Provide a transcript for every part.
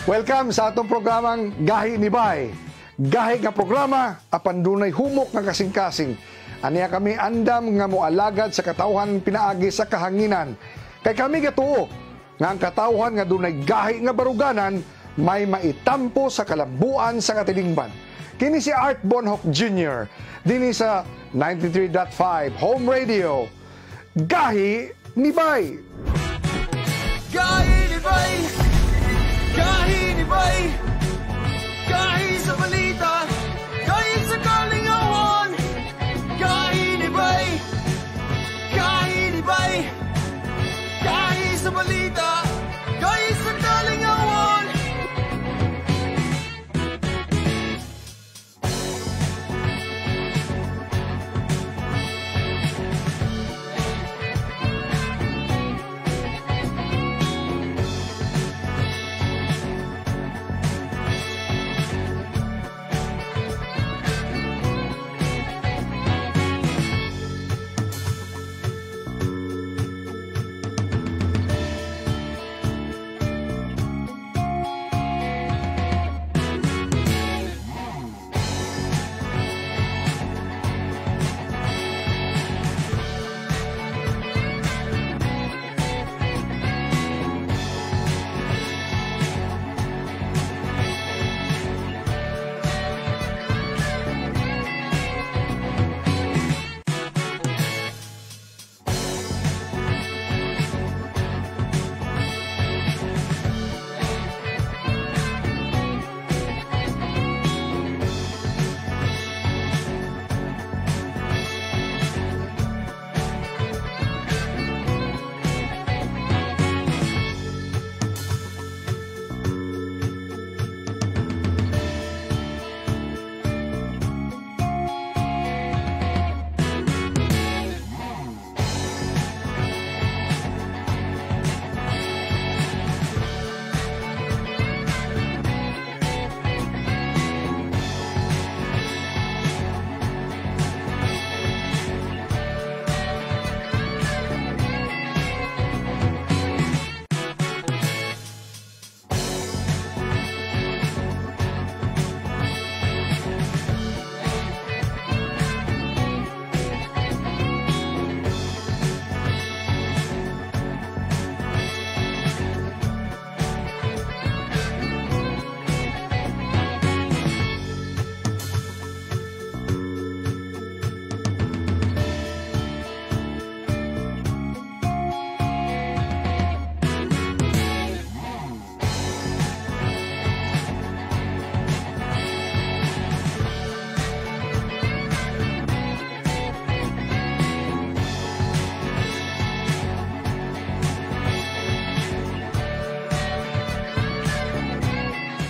Welcome sa atong programang Gahi ni Bay. Gahi nga programa apan dunay humok nga kasing-kasing. Aniya kami andam nga moalagad sa katawhan pinaagi sa kahanginan. Kay kami gatuo nga ang katawhan nga dunay gahi nga baruganan may maitampo sa kalambuan sa katilingban. Kini si Art Bonhoc Jr. dinhi sa 93.5 Home Radio. Gahi ni Bay. Gahi ni Bay, gahi ni Bay, gahi sa balita, gahi sa kalingawan. Gahi ni Bay, gahi ni Bay, gahi sa balita, gahi sa kalingawan.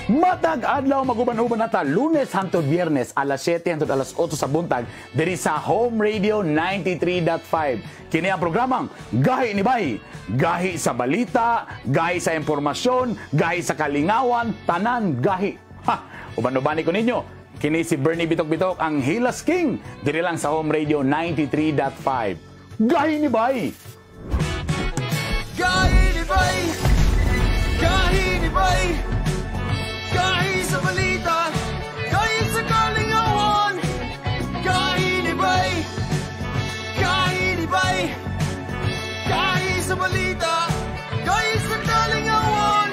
Matag adlaw maguban-uban nata Lunes hangtod Biyernes alas 7 hangtod alas 8 sa buntag diri sa Home Radio 93.5. Kini ang programang Gahi ni Bay. Gahi sa balita, gahi sa impormasyon, gahi sa kalingawan, tanan gahi. Ha, uban-ubani ko ninyo. Kini si Bernie Bitok-Bitok ang Hilas King diri lang sa Home Radio 93.5. Gahi ni Bay. Gahi ni Bay, gahi ni Bay, gahi sa balita, gahi sa kalingawan. Gahi ni Bay, gahi ni Bay, gahi sa balita, gahi sa kalingawan.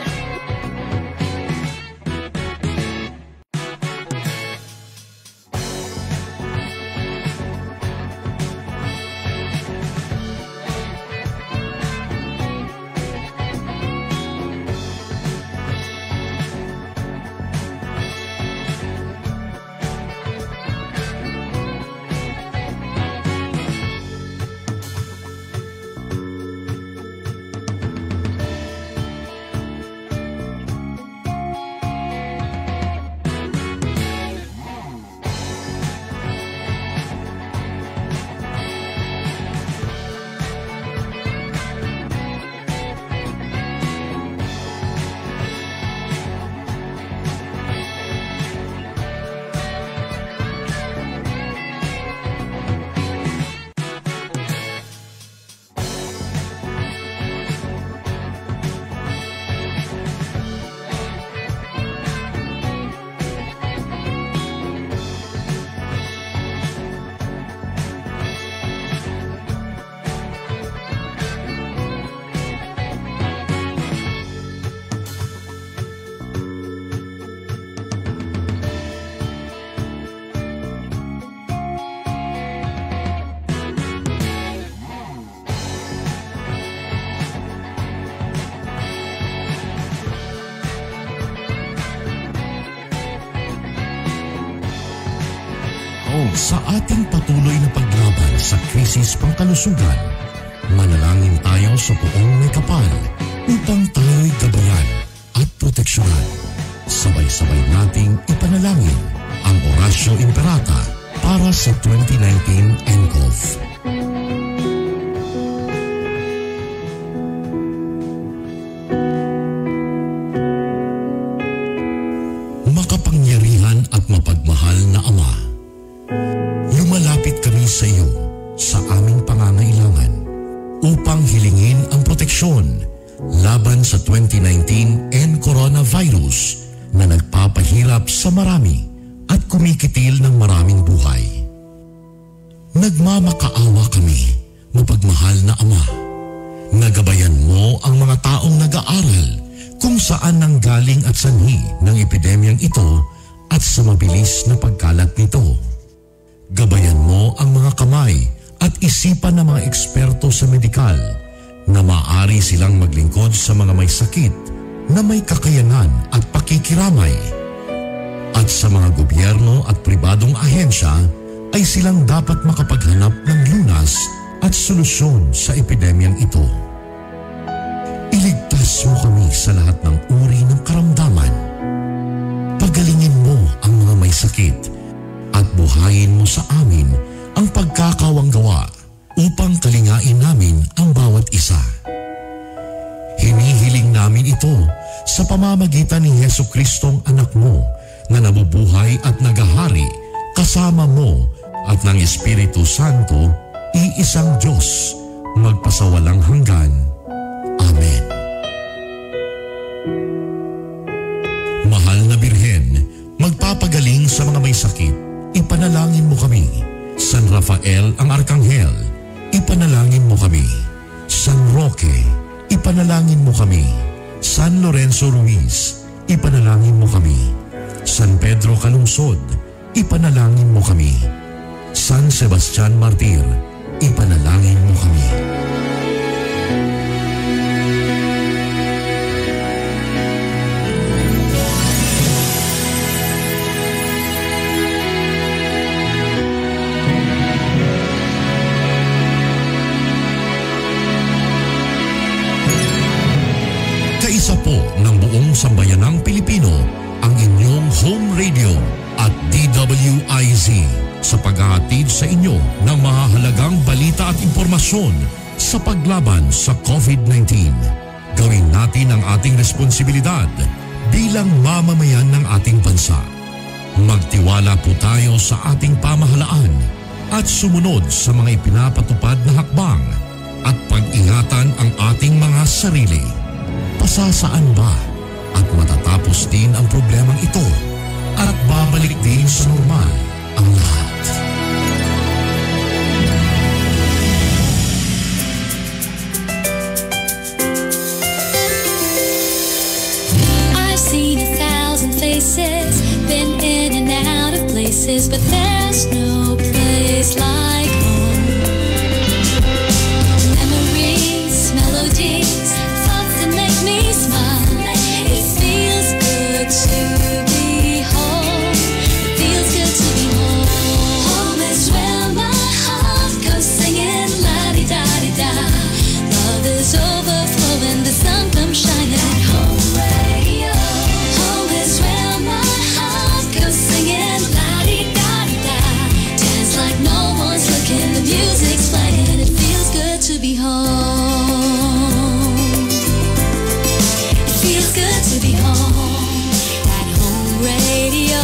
Sa ating patuloy na paglaban sa krisis pangkalusugan, manalangin tayo sa Poong Maykapal upang tayo'y gabayan at proteksyonan. Sabay-sabay nating ipanalangin ang Oratio Imperata para sa 2019 nCoV. Makapangyarihan at mapagmahal na Ama, lumalapit kami sa iyo sa aming pangangailangan upang hilingin ang proteksyon laban sa 2019 N coronavirus na nagpapahirap sa marami at kumikitil ng maraming buhay. Nagmamakaawa kami, mapagmahal na Ama. Nagabayan mo ang mga taong nag-aaral kung saan nanggaling at sanhi ng epidemyang ito at sa mabilis na pagkalat nito. Gabayan mo ang mga kamay at isipan ng mga eksperto sa medikal na maaari silang maglingkod sa mga may sakit na may kakayanan at pakikiramay. At sa mga gobyerno at pribadong ahensya ay silang dapat makapaghanap ng lunas at solusyon sa epidemyang ito. Iligtas mo kami sa lahat ng uri ng karamdaman. Pagalingin mo ang mga may sakit at buhayin mo sa amin ang pagkakawanggawa upang kalingain namin ang bawat isa. Hinihiling namin ito sa pamamagitan ni Hesu Kristong anak mo na nabubuhay at nagahari kasama mo at ng Espiritu Santo, iisang Diyos, magpasawalang hanggan. Amen. Mahal na Birhen, magpapagaling sa mga may sakit, ipanalangin mo kami. San Rafael ang Arkanghel, ipanalangin mo kami. San Roque, ipanalangin mo kami. San Lorenzo Ruiz, ipanalangin mo kami. San Pedro Calungsod, ipanalangin mo kami. San Sebastian Martir, ipanalangin mo kami. Kaisa po ng buong sambayanang Pilipino ang inyong home radio at DWIZ sa paghahatid sa inyo ng mahahalagang balita at impormasyon sa paglaban sa COVID-19. Gawin natin ang ating responsibilidad bilang mamamayan ng ating bansa. Magtiwala po tayo sa ating pamahalaan at sumunod sa mga ipinapatupad na hakbang at pag-ingatan ang ating mga sarili. Pasasaan ba at matatapos din ang problemang ito at babalik din sa normal ang lahat. I've seen 1,000 faces, been in and out of places, but there's no place like home. Memories, melodies, thoughts that make me smile. It feels good to be home. It feels good to be home. Home is where my heart goes singing la-di-da-di-da. Love is overflowing, the sun comes shining at Home Radio. Home is where my heart goes singing la-di-da-di-da. Dance like no one's looking, the music's playing. It feels good to be home. It feels good to be home at Home Radio.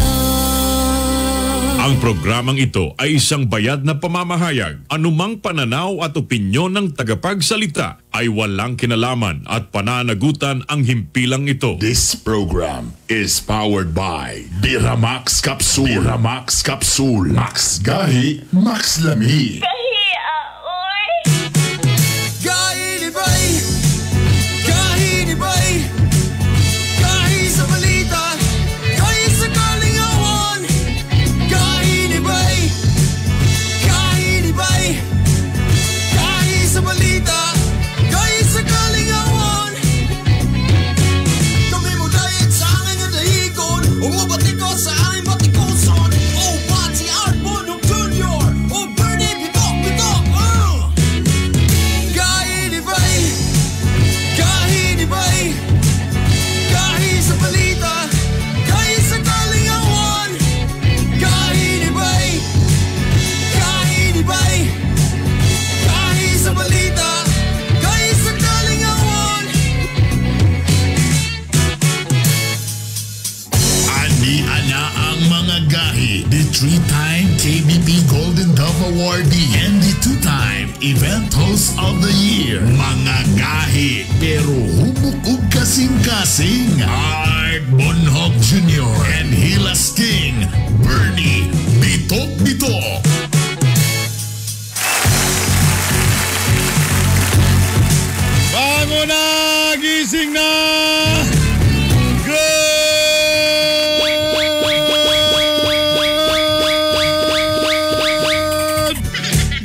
Ang programang ito ay isang bayad na pamamahayag. Anumang pananaw at opinyon ng tagapagsalita ay walang kinalaman at pananagutan ang himpilang ito. This program is powered by Biramax Capsule. Biramax Capsule. Max Gahi, Max Lami. Gahi ni Bay, gahi ni Bay, gahi sa balita, gahi sa kalingawan. Gahi ni Bay, gahi ni Bay, gahi sa balita, gahi sa kalingawan. Kami mo dayat sa angin nga dahigon, ug mobatikos sa aming batikuson. Oh, pati art mo nung dun. Event Host of the Year. Mga gahi pero humok og kasing-kasing. Art Bonhoc Jr. and Hilas King Bernie Bitok Bitok. Bangon na! Gising na!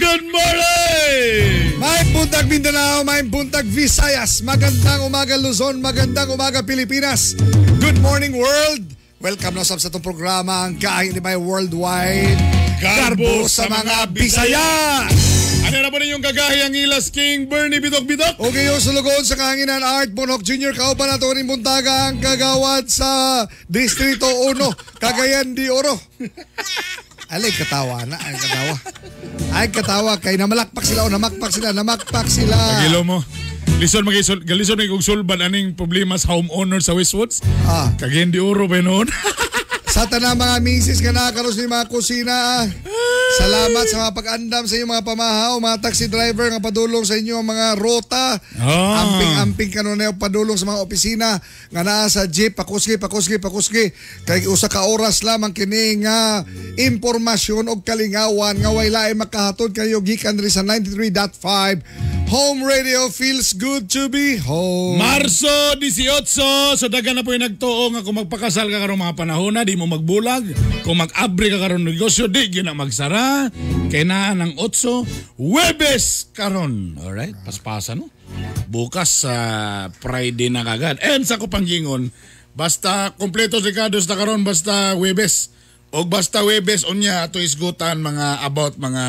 Good morning! May buntag Mindanao, may buntag Visayas. Magandang umaga Luzon, magandang umaga Pilipinas. Good morning world. Welcome na sab sa itong programa ang Gahi ni Bay Worldwide. Garbo sa mga Bisaya! Ano na po ninyong kagahi ang Ilas King Bernie Bitok Bitok? Okay, yung sulugon sa kahanginan, Art Bonhoc Jr. Kauban na ito rin buntaga ang kagawad sa Distrito 1, Cagayan de Oro. Alay, katawa na. Ay, katawa. Ay, katawa. Kay namalakpak sila o namakpak sila, namakpak sila. Pagilo mo. Lison magisol, galison may kog sulban aning problema sa homeowner sa Westwoods. Ah. Cagayan de Oro ba noon? Sa tanang mga misis nga nakakaroon sa mga kusina. Salamat sa mga pag-andam sa inyong mga pamahaw, mga taxi driver nga padulong sa inyo ang mga rota. Ah. Amping-amping kanunay padulong sa mga opisina nga naa sa jeep, pakusgi, pakusgi, pakusgi. Kay usa ka oras lamang kini nga impormasyon og kalingawan nga way lain makahatod kayo gikan diri sa 93.5 Home Radio. Feels good to be home. Marso 18, so dagan na po yung nagtuo nga kung magpakasal ka karong mga panahon na, di mo magbulag. Kung mag-abre ka karong negosyo, di gyud na magsara. Kay naa ng 8, Huwebes karon. Alright, paspasa no. Bukas sa Friday na kagad. And sa kupanggingon, basta kompleto si Kados na karon basta Huwebes. Og basta Huwebes unya ato isgutan mga about mga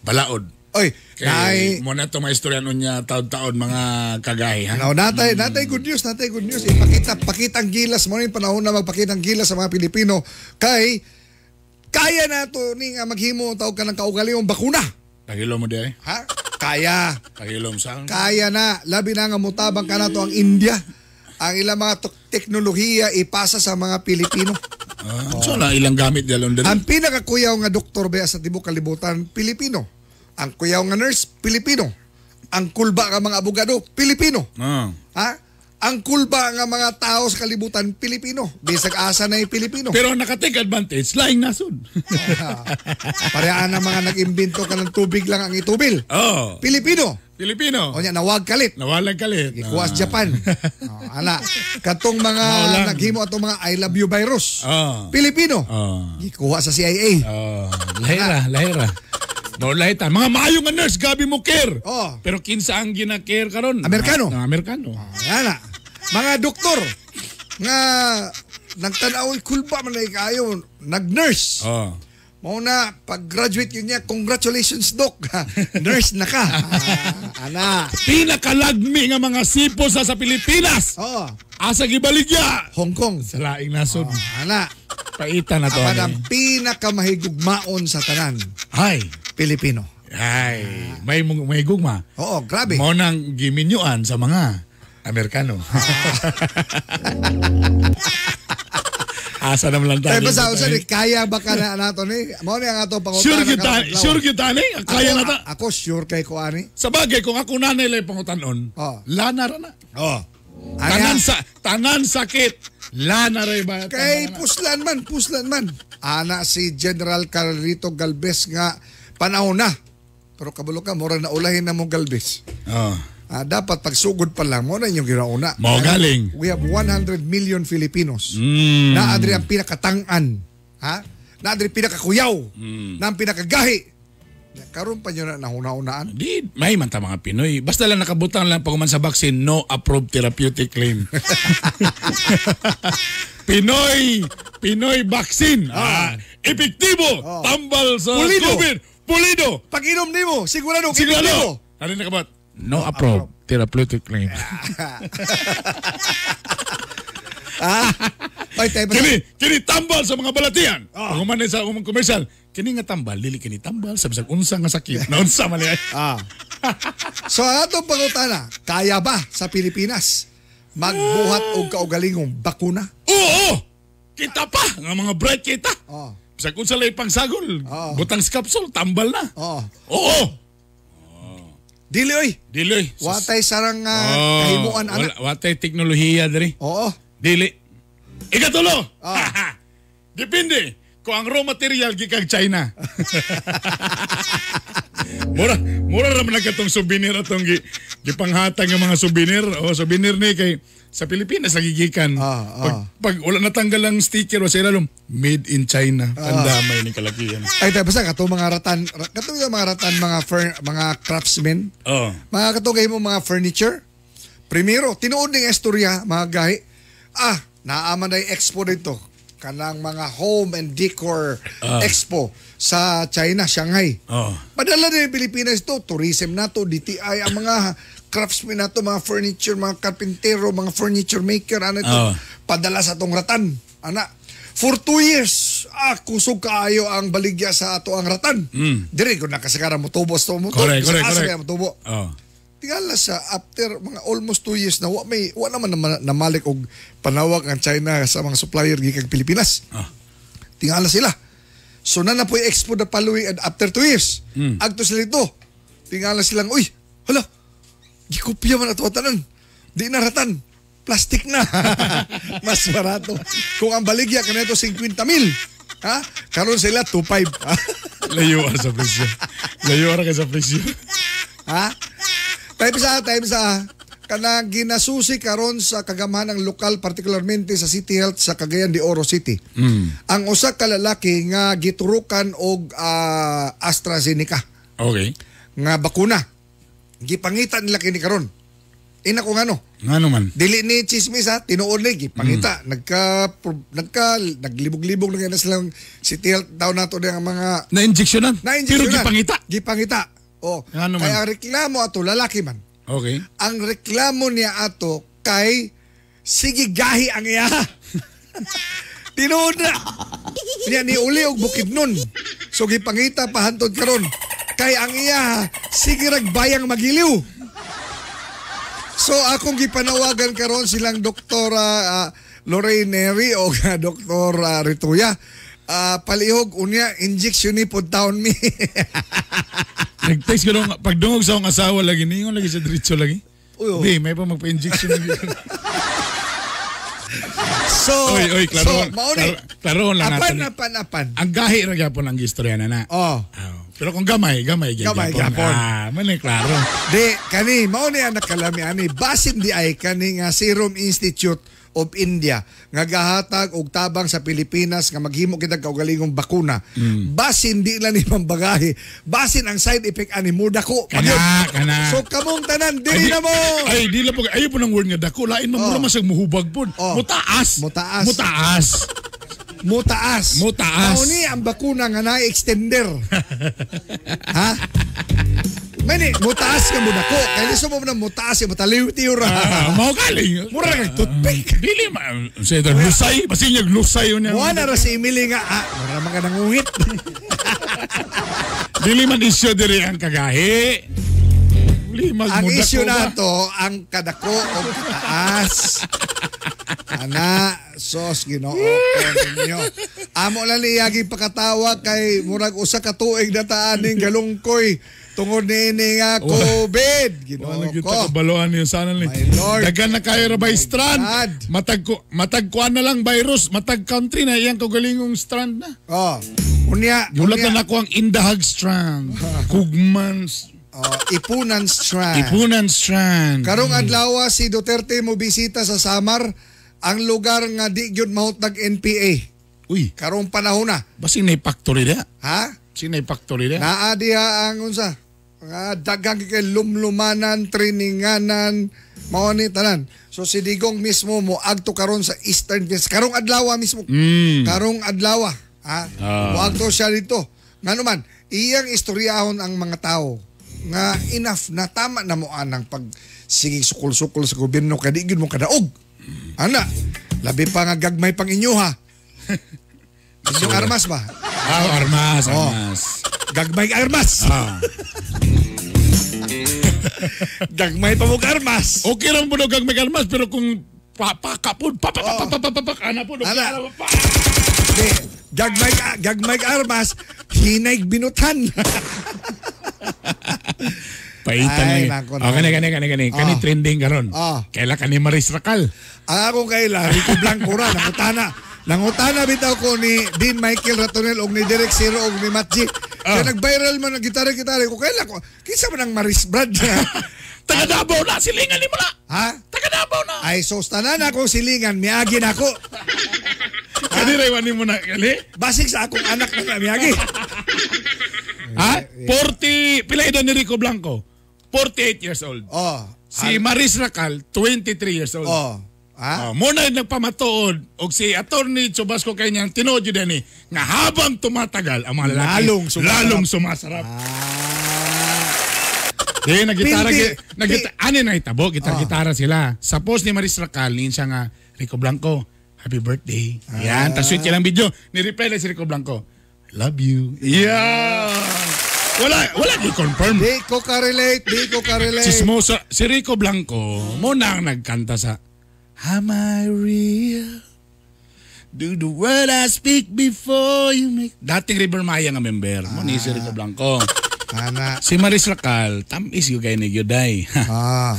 balaod. Oy, Kay naay mo na ito maistoryan unya taon-taon mga kagahi ha. No, natay, natay good news, natay good news. Ipakita, pakita ang gilas mo yung panahon na magpakita ang gilas sa mga Pilipino kay kaya na to ni nga maghimo tawag ka ng kaugalingong bakuna. Pagilo mo di ay. Ha? Kaya, Pagilo mo sa kaya na. Labi na nga mutabang ka na to ang India. Ang ilang mga teknolohiya ipasa sa mga Pilipino. So na ilang gamit dalon dali. Ang pinakakuyaw nga doktor ba sa tibok kalibutan, Pilipino. Ang kuyaw nga nurse, Pilipino. Ang kulba nga mga abogado, Pilipino. Ah. Ha? Ang kulba nga mga tao sa kalibutan, Pilipino. Bisag asa na yung Pilipino. Pero naka-take advantage laing nasod. Parehas na mga nag-imbento ka ng tubig lang ang itubil. Oh, Pilipino. Pilipino. O niya, nawag kalit. Nawalag kalit. Gikuha sa Japan. O, ala. Katong mga Maulang. naghimo atong mga I love you virus. Ah. Pilipino. Ah. Gikuha sa CIA. Oh, lahira, lahira. No, lahita. Mga maayo nga nurse, gabi mo care. Oh. Pero kinsa ang gina-care karon? Amerikano. Mga Amerikano. Ana. Mga doktor nga nagtanaw kulba man ay kayo nag-nurse. Oh. Mao na, pag-graduate yun niya, congratulations, Doc. Nurse na ka. Ah, ana. Pinakalagmi nga mga sipo sa Pilipinas. Oo. Asa gibaligya? Hong Kong. Sa laing nasod. Ana. Paita na to. Apan ani. ang pinakamahigugmaon sa tanan, Ay. Pilipino. Ay, may gugma. Oo, grabe. Mao nang giminyuan sa mga Amerikano. Asa naman lang tayo. Pero basta, usa ni, kaya ba ka na nato ni? Mao ni ang ato pangutana. Sure kita, karong adlaw. sure kita ni, kaya na ta. Ako sure kay ko ani. Sa bagay kung ako nanay lay pangutanon, Oh. lana ra na. Oo. Tanan sa tanan sakit, lana ra ba? Kay puslan man, puslan man. Ana si General Carlito Galvez nga panahon na. Pero kabalo ka, mura na ulahin na mo Galvez. Oh. Ah, dapat pagsugod pa lang mo na inyong ginauna. Mao galing. We have 100 million Filipinos. Mm. Na adri ang pinakatangan. Ha? Na adri pinakakuyaw. Na ang pinakagahi. Karon pa nyo na nahuna-unaan. Di, may man ta mga Pinoy. Basta lang nakabutang lang pag sa vaccine, no approved therapeutic claim. Pinoy, Pinoy vaccine. Ah, epektibo, tambal sa Pulido. COVID. Pulido. Pag inom nimo, sigurado Sigurado. Ano nakabot? No approved therapeutic claim. Ah. Ay, tayo ba? Kini tambal sa mga balatian. Pag human sa umang commercial, kini nga tambal, dili kini tambal sa bisag unsa nga sakit. Naunsa man ay. Ah. So ang atong pangutana, kaya ba sa Pilipinas magbuhat og kaugalingong bakuna? Oo! Kita pa nga mga bright kita. Oh. Bisag unsa lay pangsagol, Oo. butang sa capsule, tambal na. Oo. Oo. Dili oy. Dili oy. Watay sarang Oh, kahimuan ana. Watay teknolohiya diri. Oo. Dili. Ikatulo. Depende kung ang raw material gikag China. Mura ra man katong souvenir atong gipanghatag ng mga souvenir. O souvenir ni kay sa Pilipinas lagi gikan. Pag wala natanggal ang sticker o sa ilalom, made in China. Pandamay ni kalakihan. Ay tayo basta katong mga ratan, katong yung mga ratan mga mga craftsmen. Oh. Mga katong mo mga furniture. Primero, tinuod ning istorya mga gahi. Naaman na expo dito. Kanang mga home and decor expo sa China, Shanghai. Oh. Padala din yung Pilipinas to, tourism nato, DTI, ang mga craftsmen nato, mga furniture, mga karpintero, mga furniture maker, ano ito, padala sa atong ratan. Ana, for 2 years, kusog kaayo ang baligya sa ato ang ratan. Dire ko nakasakara mo tubo sa mo. Correct. Motubo. Oh. Tingala sa after mga almost 2 years na wa naman namalik og panawag ang China sa mga supplier gikan Pilipinas. Tingala sila. So na po expo na paluwi and after 2 years. Agto sila dito. Tingala silang, uy, hala, gikopya man ato tanan. Di na ratan. Plastic na. Mas barato. Kung ang baligya kanito 50,000. Ha? Karon sila 2.5. Layo sa presyo. Layo ra ka sa presyo. Ha? Time sa kanang ginasusi karon sa kagamhanan ng lokal, particularmente sa City Health sa Cagayan de Oro City. Ang usa ka lalaki nga giturukan og AstraZeneca. Okay. Nga bakuna. Gipangita nila kini karon. Ina ko ngano. Ngano man? Dili ni chismis ha, tinuod ni gipangita. Naglibog-libog na kaya silang City Health daw nato ang mga na-injectionan. Na-injectionan. Pero gipangita. Gipangita. Oh, ano man? Kaya ang reklamo ato lalaki man. Okay. Ang reklamo niya ato kay sige gahi ang iya. Tinuod na. Niya ni uli og Bukidnon. So gipangita pa hantod karon. Kay ang iya sige rag bayang magiliw. So akong gipanawagan karon silang Doktor Lorraine Neri o Doktor Rituya. Palihog unya injection ni pod taon mi. Nag-text ko nung pagdungog sa akong asawa lagi, ningon lagi sa diretso lagi. Uy, Di, may pa magpa-injection lagi. So, oy, klaro, so, mauni. Klaro lang natin. Apan. Ang gahi ra gyapon ang gistorya na. Oh. Pero kung gamay Gamay gyapon. Man klaro. Di, kani, mauni ang nakalami ani. Basin di ay kani nga Serum Institute of India nga gahatag og tabang sa Pilipinas nga maghimo kitag kaugalingong bakuna. Basin di lang ni pambagahe. Basin ang side effect ani mo dako. Kana. So kamong tanan dili na mo. Ay di lang po ayo po ng word nga dako lain man mura man siyang muhubag po. Mutaas. Mutaas. Mutaas. Mutaas. Mao ni ang bakuna nga na extender. Ha? Mani, mutaas ka mo dako. Kaya gusto mo na mutaas, mataliw-tiw ra. Mao galing. Mura kag toothpick. Dili ma sa lusay, basinyag lusay yun. Muha na ra si Emily nga, mura man ka nanguhit. Dili man isyo diri ang kagahi. Ang isyu na to, ang kadako o kataas. Ana, sos, Ginoo ko ninyo. Amo lang niyagi pakatawa kay murag usa ka tuig na taan ning galungkoy tungod niini nga COVID. Ginoo Wala ko. kita kabaloan niyo sana ni. Dagan na kayo ra by strand. Matag kuan na lang virus, matag country na iyang kaugalingong strand na. Oh. Unya, Gulat na nako ang Indahag Strand. Kugman. Ipunan Strand. Ipunan Strand. Karong adlaw si Duterte mo bisita sa Samar, ang lugar nga di gyud mahutag NPA. Uy, karong panahon na. Basing nay factory diha. Ha? Basing nay factory diha. Naa diha ang unsa? Nga daghang kay lumlumanan, trininganan, mao ni tanan. So si Digong mismo mo agto karon sa Eastern Visayas. Karong adlaw mismo. Karong adlaw, ha? Moagto siya dito. Ngano man, iyang istoryahon ang mga tao nga enough na tama na mo anang pag sige sukol-sukol sa gobyerno kay di gyud mo kadaog. Ana, labi pa nga gagmay pang inyo ha. Inyong armas ba? Armas, Oh. armas. Gagmay armas. Gagmay pa mo armas. Okay lang po daw gagmay armas pero kung papaka po, papapapapapapak, ana po, Ana. Di, gagmay armas, hinay binutan. Paitan Ay, na. nako, Oh, nako. kani kani kani kani. Kani trending karon. Kaila kani Maris Racal. Ang akong kaila, Rico Blanco ra, nangutana. Nangutana bitaw ko ni Dean Michael Ratonel og ni Derek Zero og ni Matt G. Kaya nag-viral man ang gitara-gitara ko. Kaila ko, kinsa man ang Maris Brad? Taga Davao na, silingan nimo na. Ha? Taga Davao na. Ay, so tanan akong silingan, miagi na ako. Kani ray wani mo na kali. Basig sa akong anak na miagi. Ha? 40 pila edad ni Rico Blanco? 48 years old. Oh. Si Maris Racal, 23 years old. Oh. Ha? Oh, muna yung nagpamatuod og si Attorney Chubasco kay niyang tinuod yun ni nga habang tumatagal ang mga lalaki Lalong sumasarap. lalong sumasarap. Di, nagitara, nagita, ano na itabo, gitar-gitara sila. Sa post ni Maris Racal, niyan siya nga, Rico Blanco, happy birthday. Yan, tas sweet lang video. Ni-reply lang si Rico Blanco, I love you. Yeah! Wala gi-confirm. Di ko ka-relate, di ko ka-relate. Chismosa, si Rico Blanco, muna ang nagkanta sa Am I real? Do the word I speak before you make... Dating River Maya nga member. Mo ni si Rico Blanco. Ana. Si Maris Racal, tamis yung kay ni Gyuday. Ah.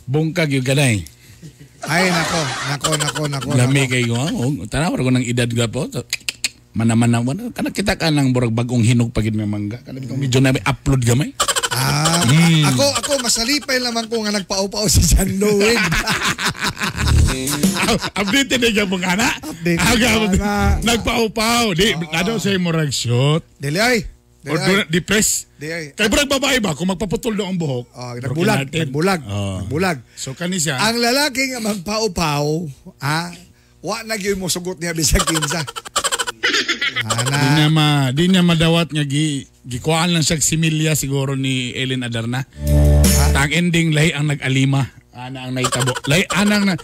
Bungkag yung gaday. Ay, nako, nako, nako, nako. Lami kay ko. Oh, tanaw ko ng edad ka po. Manamana, kana kita ka ng burag bagong hinog pagid nga mangga. Kana bitong medyo na may upload gamay. Ah, ako masalipay lamang ko nga nagpaupaw si John Lloyd. Updated na yung mga anak. Updated Aga, na. Nagpaupaw. Di, ano sa'yo murag shoot. Dili ay. Or Dili ay. depress. Di ay. Kay burag babae ba, kung magpaputol daw ang buhok. Oh, nagbulag, broken-hearted. nagbulag, Oh. nagbulag. So kani siya. Ang lalaki nga magpaupaw, ah, wa na gyud mo sugot niya bisag kinsa. Ana. Di niya madawat nga gikuhaan lang siya similya siguro ni Ellen Adarna. Tang ending lahi ang nag-alima. Ana ang naitabo. Lahi anang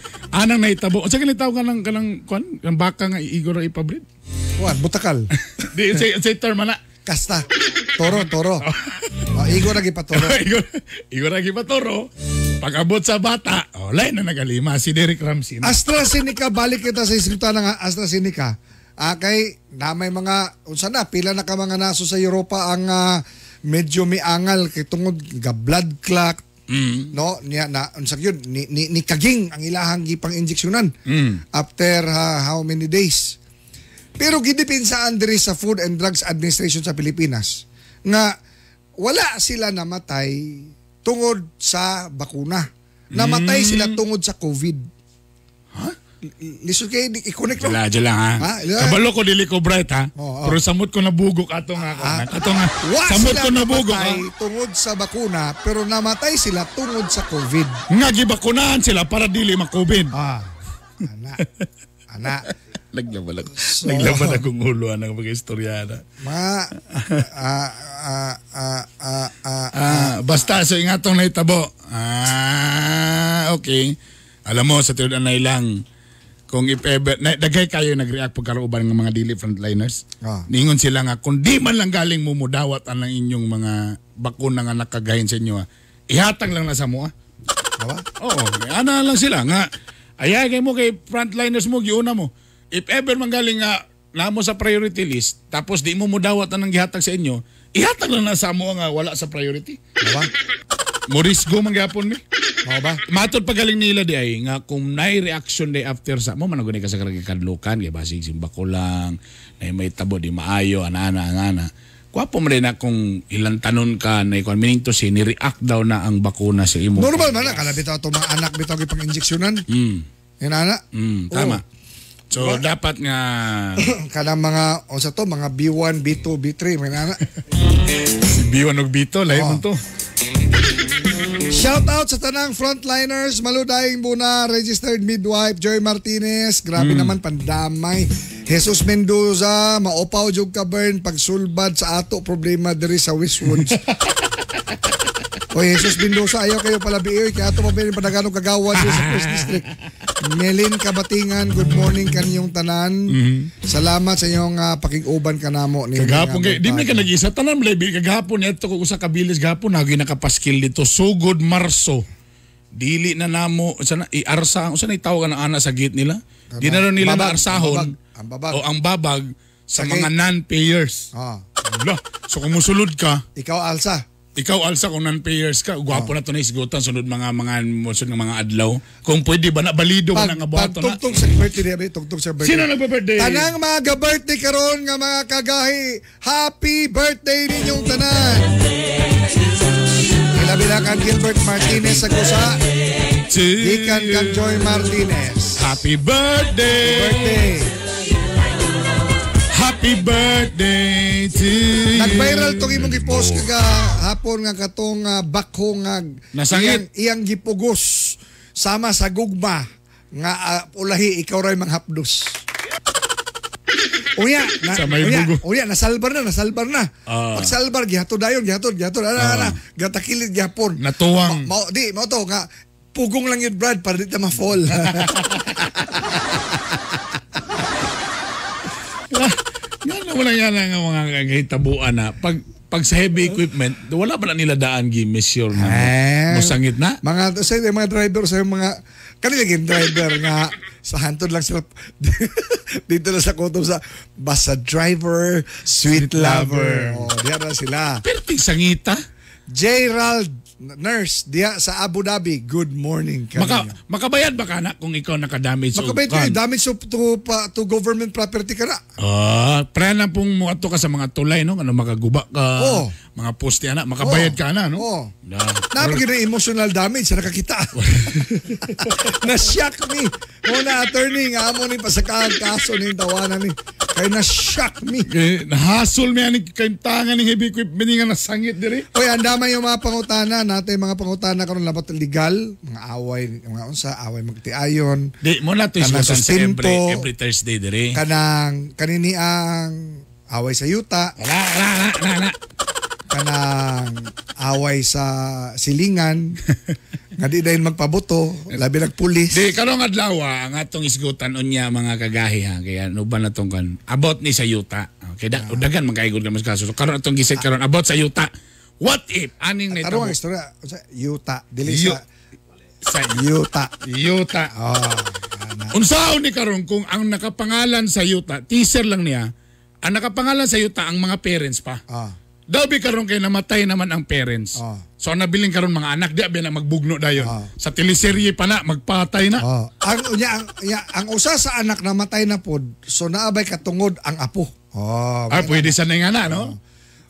naitabo. Unsa kani tawag kanang kanang kuan kanang baka nga iigor ra ipabreed? Kuan, butakal. Di say term ana. Kasta. Toro, toro. Oh, igo na gipatoro. Igor ra gipatoro. Pag-abot sa bata, oh, lahi na nag-alima si Derek Ramsey. Na. AstraZeneca, balik kita sa iskripta ng AstraZeneca. Ah, kay na may mga unsa na pila na ka mga naso sa Europa ang medyo miangal kay tungod ga blood clot. No, niya na unsa gyud ni kaging ang ilahang gipang injeksyonan after how many days. Pero gidipensaan diri sa Food and Drugs Administration sa Pilipinas nga wala sila namatay tungod sa bakuna. Namatay sila tungod sa COVID. Lisod kayo, i-connect lang. Wala, dyan lang ha. Ha? Ila- Kabalo ko dili ko bright ha. Oo, oo. Pero samot ko nabugok ato nga ako. Ato nga. Wa Samot sila ko nabugok ha. namatay tungod sa bakuna, pero namatay sila tungod sa COVID. Nga gibakunahan sila para dili ma-COVID. Ah, ana. Ana. Naglaban ako. Naglaban akong ulo anang mga istoryana. Mga ah, ah, ah, ah, ah, Ah, basta so ingatong naitabo. Ah, okay. Alam mo sa tinud anay lang kung if ever na, daghay kayo nag-react pagkaruban ng mga dili frontliners. Ah. Ningon sila nga kung di man lang galing mo mudawat ang inyong mga bakuna nga nakagahin sa inyo. Ah. Ihatag lang na sa mo. Ah. Diba? Oo, ana lang sila nga. Ayay kay mo kay frontliners mo giuna mo. If ever man galing nga namo sa priority list tapos di mo mudawat ang gihatag sa inyo, ihatag lang na sa mo nga wala sa priority. Diba? Morisgo man gyapon mi. Mao ba? Matod pagaling nila di ay nga kung naay reaction day after sa mo man gud ka sa kadlukan kay basig simba ko lang nay may tabo di maayo ana ana ana. ana. Kwapo man din na kung ilang tanon ka na ikuan meaning to say ni react daw na ang bakuna sa imo. Normal man na kana bitaw to mga anak bitaw gipang injeksyonan. Yan ana. Tama. So dapat nga Kanang mga unsa to mga B1, B2, B3 mga ana. si B1 ug B2 lahi man to. Shout out sa tanang frontliners, Maludaing Buna, registered midwife Joy Martinez, grabe naman pandamay. Jesus Mendoza, maopaw jud ka burn pagsulbad sa ato problema diri sa Westwoods. Oy Jesus Mendoza, ayaw kayo pala biyoy kay ato pa ba padagano kagawa diri sa First District. Melin Kabatingan, good morning kaniyong tanan. Salamat sa inyong pakig-uban kanamo ni Kagahapon kay di man ka nag-isa tanan man labi kagahapon neto ko usa ka bilis gahapon nagi nakapaskil dito sugod Marso. Dili na namo sana iarsa usa na itawag ang ana sa gate nila. Di na raw nila Babag, naarsahon. ang babag, ang babag. O ang babag sa Sa mga gate. non-payers. Ah, Ala, so kung musulod ka, ikaw Alsa. Ikaw alsa kung non-payers ka, gwapo na to na isgutan sunod mga mga sunod nga mga adlaw. Kung pwede ba na balido ba na nga Pag buhaton na. tugtog sa birthday, di ba? Tugtog sa birthday. Sino nagbe-birthday? Tanang mga ga-birthday karon nga mga kagahi, happy birthday ninyong tanan. Ilabi na kang Gilbert Martinez sa Gusa, gikan kang Joy Martinez. Happy birthday. Birthday. Happy birthday to you. Nag-viral tong imong gipost kaga hapon nga katong bakho nga Nasangit. iyang gipugos sama sa gugma nga ulahi ikaw ray manghapdos. Unya, na, Sa may unya, bugo. unya, nasalbar na, nasalbar na. Ah. Pagsalbar, gihatod dayon, gihatod, gihatod, ana, ana, gatakilid gihapon. Natuwang. Mao, di, mao to nga, pugong lang yun, Brad, para di ta ma-fall. Nga naman ang yan ang mga kahitabuan na pag pag sa heavy equipment, wala ba na nila daan gi measure na Eh. musangit na? Mga sa mga driver sa mga kanila yung driver nga sa hantod lang sila dito na sa kutob sa basta driver sweet, lover. Lover. Oh, diya na sila. Pero sangita. Gerald nurse diya sa Abu Dhabi. Good morning Maka, kanina. makabayad ba ka na kung ikaw nakadamage? o Makabayad kan? kayo damage to government property ka na. Ah, pre na pong muadto ka sa mga tulay no, ano makaguba ka, Oo. mga poste ana, makabayad Oo. ka na no. Oo. Na. Napag na emotional damage sa nakakita. Na-shock me. Muna attorney nga amo ni pasakahan kaso ni tawanan ni. Kay na-shock me. Eh, nahasol mi ani kay tangan ning heavy equipment nga nasangit diri. Oy, andamay yung mga pangutana natin, mga pangutana karon labat legal, mga away, mga unsa, away magtiayon, Di mo na to Kanang isgutan sa sustento. every Thursday diri. Kanang kanini ang away sa yuta, Wala, wala, wala, wala, wala. Kanang away sa silingan, nga di dahil magpaboto, labi nagpulis. Di karong adlaw ah, ang atong isgutan unya mga kagahi ha kaya ano ba na tong kan about ni sa yuta. Okay, da, dagan magkaigod ka mas kaso. So, karon atong giset karon about sa yuta. What if aning Tarong nahitabo ang istorya, unsa, yuta, dili sa sa yuta. yuta? Oh, ana. Unsaon ni karon kung ang nakapangalan sa yuta, teaser lang niya, ang nakapangalan sa yuta ang mga parents pa. Ah. Daw bi karon kay namatay naman ang parents. Ah. So ang nabiling karon mga anak di abi na magbugno dayon. Ah. Sa teleserye pa na magpatay na. Oh, ang unya ang, unya, ang usa sa anak namatay na pod, so naabay katungod ang apo. Oh, Ah, pwede sa nga na, no?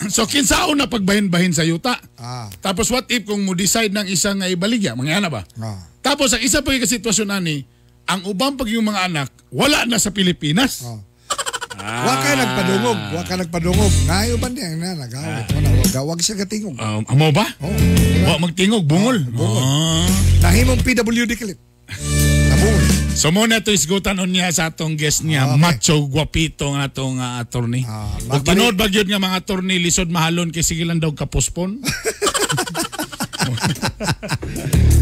So, kinsaon na pagbahin-bahin sa yuta. Ah. Tapos, what if kung mo decide ng isang nga ibaligya, mga ana ba? Ah. Tapos, ang isa pa yung sitwasyon ani, ang ubang pag yung mga anak, wala na sa Pilipinas. Ah. Wa ka nagpadungog, wa ka nagpadungog. Nayo ba niya na nagawit mo na wag wag siya katingog. Amo ba? Oh. Wa magtingog, bungol. Ah. Nahimong PWD clip. Nabungol. So mo na to isgutan unya sa atong guest niya, Okay. macho guwapito nga atong attorney. Ah, Ug tinuod ba gyud nga mga attorney lisod mahalon kay sige lang daw kapospon?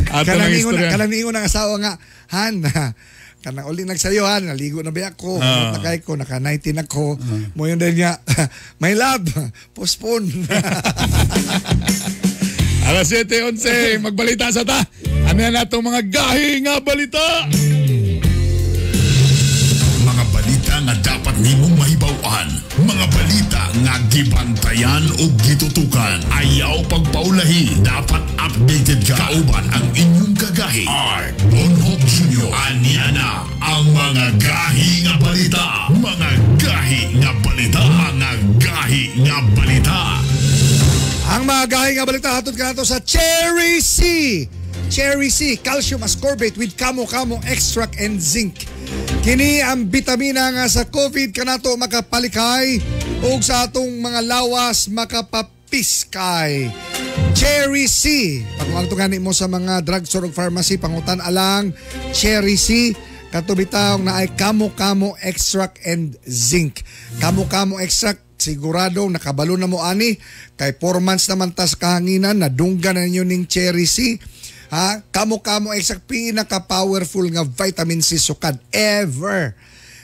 Ato Kanang nang ingon istorya. kanang ingon ang asawa nga, han. Kanang uli nagsayo han, naligo na ba ako? Ah. Nakay ko, naka 19 ako. Mo yun dahil niya, my love, postpone. Alas 7:11, magbalita sa ta. Ano yan atong mga gahi nga balita? Mga balita nga dapat nimong mahibaw-an. Mga balita nga gibantayan o gitutukan. Ayaw pagpaulahi. Dapat updated ka. Kauban ang inyong kagahi. Art Bonhoc Jr. Anya na ang mga gahi nga balita. Mga gahi nga balita. Mga gahi nga balita. Ang mga gahi nga balita hatod kanato sa Cherry C. Cherry C, calcium ascorbate with kamo-kamo extract and zinc. Kini ang bitamina nga sa COVID kanato makapalikay ug sa atong mga lawas makapapiskay. Cherry C. Pag gani mo sa mga drugstore ug pharmacy, pangutan alang Cherry C katubitaw na ay kamo-kamo extract and zinc. Kamo-kamo extract sigurado nakabalo na mo ani kay 4 months naman tas kahanginan nadunggan na ninyo ning Cherry C. Ha? Kamo-kamo extract pinaka powerful nga vitamin C sukad ever.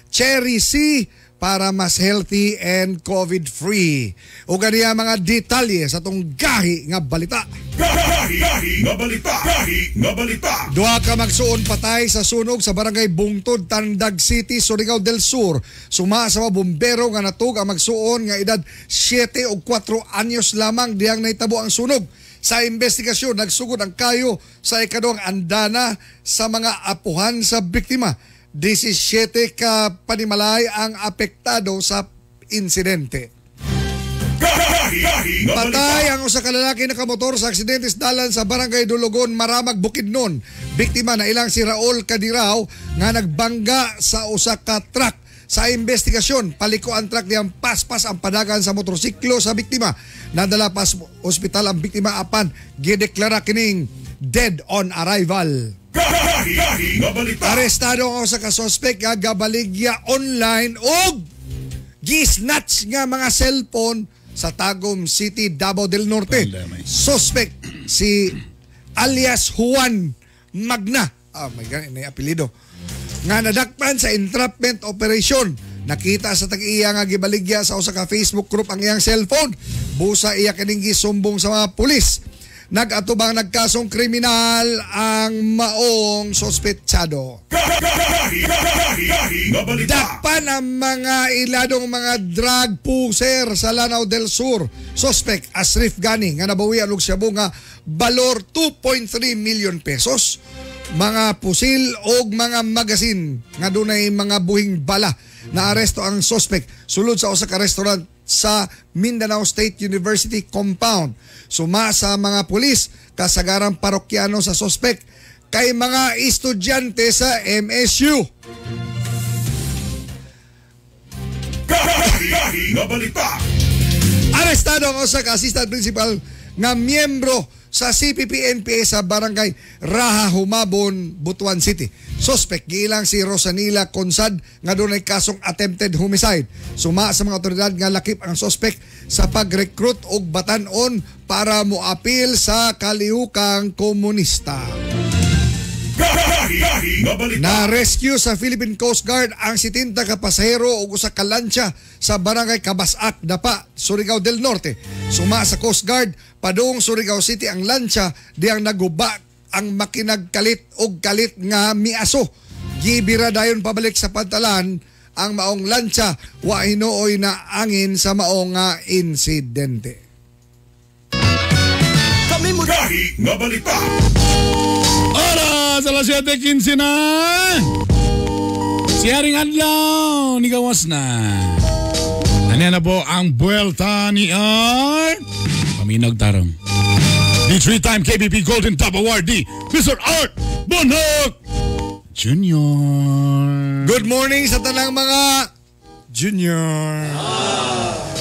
Cherry C. para mas healthy and COVID-free. O ganiya mga detalye sa atong gahi nga balita. Gahi nga balita. Gahi nga balita. Duha ka magsuon patay sa sunog sa barangay Bungtod, Tandag City, Surigao del Sur. Suma sa mga bumbero nga natug ang magsuon nga edad 7 o 4 anyos lamang diyang nahitabo ang sunog. Sa investigasyon, nagsugod ang kayo sa ikaduhang andana sa mga apuhan sa biktima. 17 ka panimalay ang apektado sa insidente. Gahi nga balita. Patay ang usa ka lalaki nakamotor sa aksidente sa dalan sa Barangay Dulugon, Maramag, Bukidnon. Biktima na ilang si Raul Kadiraw nga nagbangga sa usa ka truck. Sa investigasyon, paliko ang truck diyang paspas ang padagan sa motorsiklo sa biktima. Nadala pa sa ospital ang biktima apan gideklara kining dead on arrival. Gahi nga balita. Arestado ang usa ka suspect nga gabaligya online og gisnatch nga mga cellphone sa Tagum City, Davao del Norte. Pandemic. Suspect si alias Juan Magna. Ah, may ganun na apelyido. Nga nadakpan sa entrapment operation. Nakita sa tag-iya nga gibaligya sa usa ka Facebook group ang iyang cellphone. Busa iya kining gisumbong sa mga pulis. Nag-atubang nagkasong kriminal ang maong sospetsado. Gahi nga balita. Dakpan ang mga iladong mga drug pusher sa Lanao del Sur. Suspect Asrif Gani nga nabawian og shabu nga balor 2.3 million pesos. Mga pusil og mga magasin nga dunay mga buhing bala. Naaresto ang suspect sulod sa usa ka restaurant sa Mindanao State University compound. Suma sa mga pulis kasagarang parokyano sa suspect kay mga estudyante sa MSU. Gahi nga balita. Arestado ang usa ka assistant principal nga miyembro sa CPP-NPA sa barangay Raha Humabon, Butuan City. Suspect giilang si Rosanila Consad nga dunay kasong attempted homicide. Suma sa mga otoridad nga lakip ang suspect sa pag-recruit og batan-on para moapil sa kalihukang komunista. Gahi nga balita. Na-rescue sa Philippine Coast Guard ang 70 ka pasahero ug usa ka lancha sa barangay Kabasak, Dapa, Surigao del Norte. Suma sa Coast Guard, padung Surigao City ang lancha diyang naguba ang makinagkalit og kalit nga miaso. Gibira dayon pabalik sa pantalan ang maong lancha wa hinuoy na angin sa maong nga insidente. Kami mo Gahi nga balita. Oras, alas 7:15 na. Si Haring Adlaw, nigawas na. Ano na po ang buwelta ni Art? Paminog tarong. The three-time KBP Golden Top Awardee, Mr. Art Bonhoc Jr. Good morning sa tanang mga junior.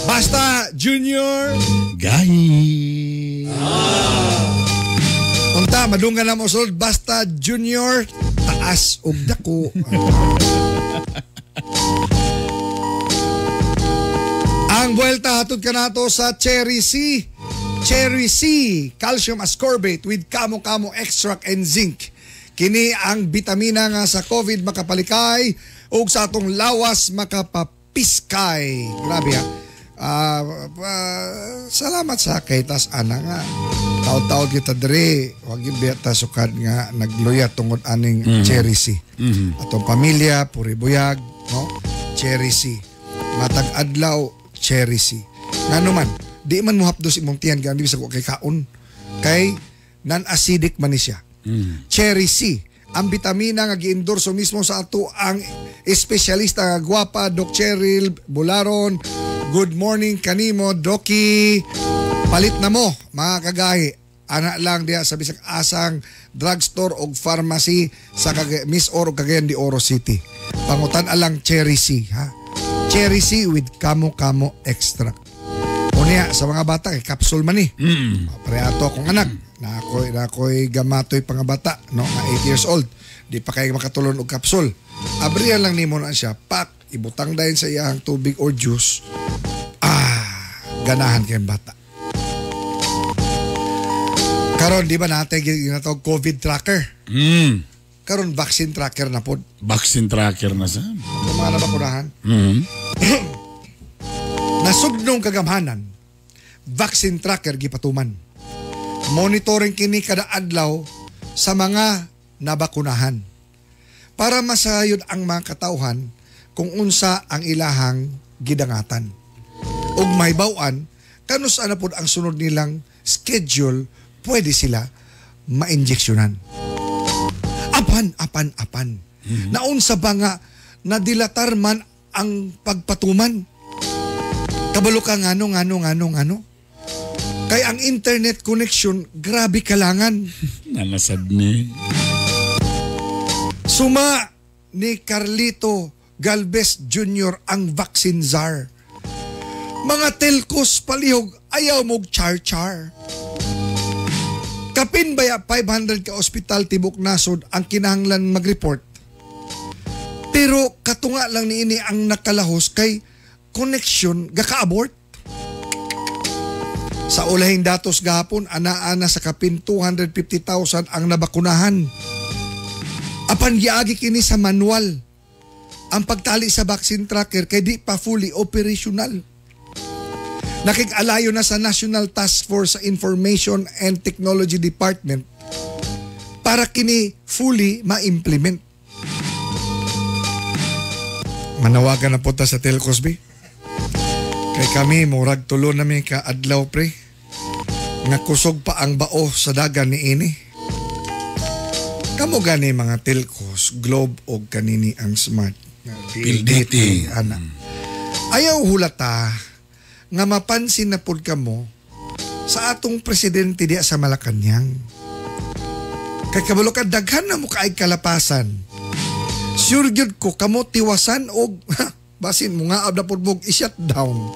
Basta junior. Gahi. Unta, madunggan na mo sulod. Basta junior, taas og dako. Ang buwelta hatod kanato sa Cherry C. Cherry C, calcium ascorbate with kamo-kamo extract and zinc. Kini ang bitamina nga sa COVID makapalikay ug sa atong lawas makapapiskay. Grabe ha. Salamat sa kay tas ana nga. Taod-taod kita diri, wag gyud biya ta sukad nga nagluya tungod aning Cherry C. Atong pamilya puri buyag, no? Cherry C. Matag adlaw Cherry C. Ngano man, di man mo hapdos imong tiyan kay bisag wa kay kaon. Kay non-acidic man ni siya. Cherry C, ang bitamina nga giendorso mismo sa ato ang espesyalista nga gwapa Doc Cheryl Bularon. Good morning kanimo Doki. Palit na mo mga kagahi. Ana lang diha sa bisag asang drugstore og pharmacy sa Miss Oro Cagayan de Oro City. Pangutan alang Cherry C ha. Cherry C with kamo-kamo extract. Unya sa mga bata kay capsule man ni. Pre ato akong anak na ako'y gamatoy pangabata no nga 8 years old. Di pa kay makatulon og capsule. Abrihan lang nimo na siya, pak ibutang dayon sa iyang tubig or juice. Ganahan kay bata. Karon di ba natin ginatawag COVID tracker? Karon vaccine tracker na pod. Vaccine tracker na sa. Kung mga nabakunahan. Nasugnong kagamhanan, vaccine tracker gipatuman. Monitoring kini kada adlaw sa mga nabakunahan para masayod ang mga katawhan kung unsa ang ilahang gidangatan. Ug mahibaw-an kanus-a na pod ang sunod nilang schedule pwede sila ma-injeksyonan. Apan, apan, apan. Naunsa ba nga nadilatar man ang pagpatuman? Kabalo ka ngano, ngano, ngano, ngano. Kay ang internet connection, grabe kalangan. Nanasad ni. Suma ni Carlito Galvez Jr. ang vaccine czar. Mga telcos palihog, ayaw mog char-char. Kapin baya 500 ka ospital tibok nasod ang kinahanglan mag-report. Pero katunga lang niini ang nakalahos kay connection gaka-abort. Sa ulahing datos gahapon, ana-ana sa kapin 250,000 ang nabakunahan. Apan giagi kini sa manual. Ang pagtali sa vaccine tracker kay di pa fully operational. Nakig-alayo na sa National Task Force sa Information and Technology Department para kini fully ma-implement. Manawagan na po ta sa Telcos, B. Kay kami, murag tulo na mi ka adlaw, pre. Nga kusog pa ang bao sa dagan ni ini. Kamo gani mga telcos, Globe o kanini ang Smart. PLDT. Ana. Ayaw hulata nga mapansin na pud kamo sa atong presidente diya sa Malacañang. Kay kabalo ka daghan na mo kaay kalapasan. Sure gyud ko kamo tiwasan og basin mo nga ab na pud mo i-shut down.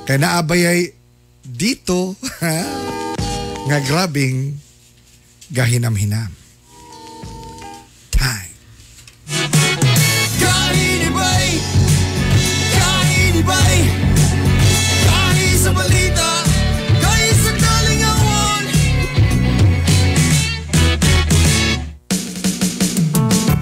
Kay naabayay dito nga grabing gahinam-hinam. Time. Kahinibay, kahinibay, kahi sa balita, kahi sa kalingawan.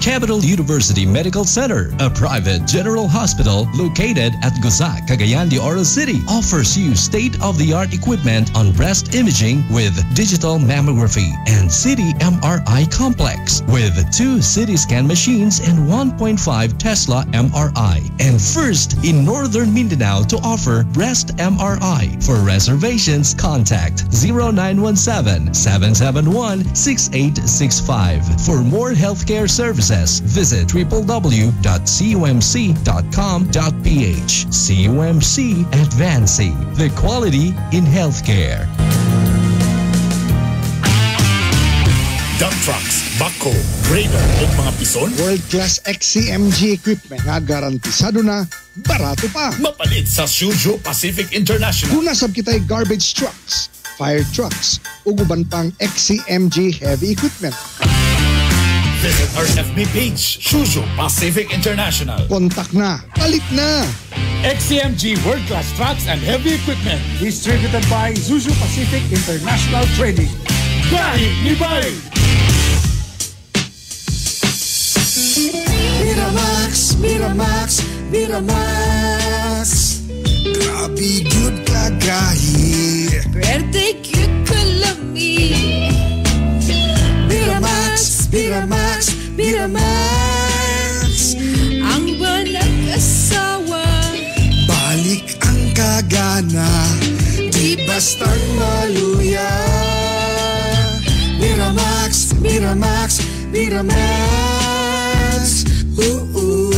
Capital University Medical Center, a private general hospital located at Gusa, Cagayan de Oro City, offers you state-of-the-art equipment on breast imaging with digital mammography and CT MRI complex with 2 CT scan machines and 1.5 Tesla MRI. And first in Northern Mindanao to offer breast MRI. For reservations, contact 0917-771-6865. For more healthcare services, visit www.cumc.com.ph. CUMC, advancing the quality in healthcare. Dump trucks, backhoe, grader o mga pison. World-class XCMG equipment nga garantisado na, barato pa. Mapalit sa Suzhou Pacific International. Kuna sab kita'y garbage trucks, fire trucks, ug uban pang XCMG heavy equipment. Visit our FB page, Suzhou Pacific International. Kontak na, palit na! XCMG World Class Trucks and Heavy Equipment. Distributed by Suzhou Pacific International Trading. Gahi ni Bay! Miramax, Miramax, Miramax. Grabe gyud ka gahi. Pwerte cute kalami. Miramax, Miramax, Miramax. Ang nag-asawa. Balik ang kagana, di bastang maluya. Miramax, Miramax, Miramax. Ooh, ooh.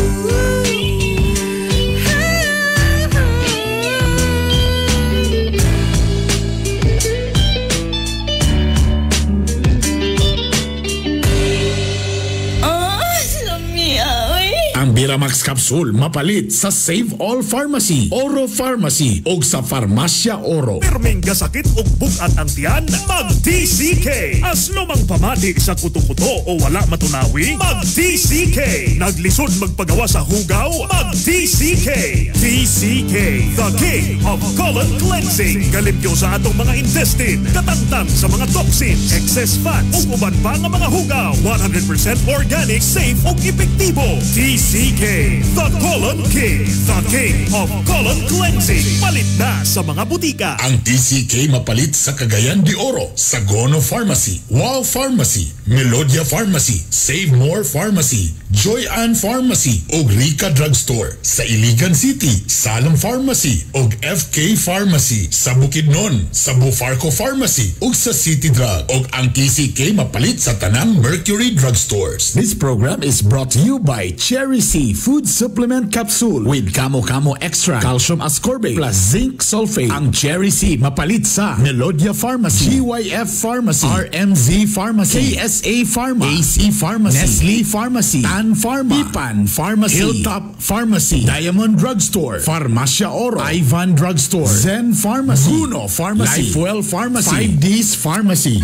Oh, lami oy. Ang Biramax Capsule mapalit sa Save All Pharmacy, Oro Pharmacy o sa Farmacia Oro. Pirming gasakit ug bug-at ang tiyan, mag-TCK. Aslom ang pamati sa kuto-kuto o wala matunawi, mag-TCK. Naglisod magpagawa sa hugaw, mag-TCK. TCK, the king of colon cleansing. Galimpyo sa atong mga intestine, katangtang sa mga toxins, excess fats, ug uban pa nga mga hugaw. 100% organic, safe ug epektibo. TCK. TCK, The Colon King, the King of Colon Cleansing. Palit na sa mga butika. Ang TCK mapalit sa Cagayan de Oro, Sagono Pharmacy, Wow Pharmacy, Melodia Pharmacy, Save More Pharmacy, Joy Ann Pharmacy ug Rica Drugstore. Sa Iligan City, Salem Pharmacy ug FK Pharmacy. Sa Bukidnon, sa Bufarco Pharmacy ug sa City Drug. Ug ang TCK mapalit sa tanang Mercury Drugstores. This program is brought to you by Cherry C Food Supplement Capsule with Kamo Kamo Extra, Calcium Ascorbate plus Zinc Sulfate. Ang Cherry C mapalit sa Melodia Pharmacy, GYF Pharmacy, RMZ Pharmacy, KSA Pharma, AC Pharmacy, Nestle Pharmacy, Tan Pharma, Pipan Pharmacy, Hilltop Pharmacy, Diamond Drugstore, Farmacia Oro, Ivan Drugstore, Zen Pharmacy, Guno Pharmacy, Lifewell Pharmacy, 5Ds Pharmacy.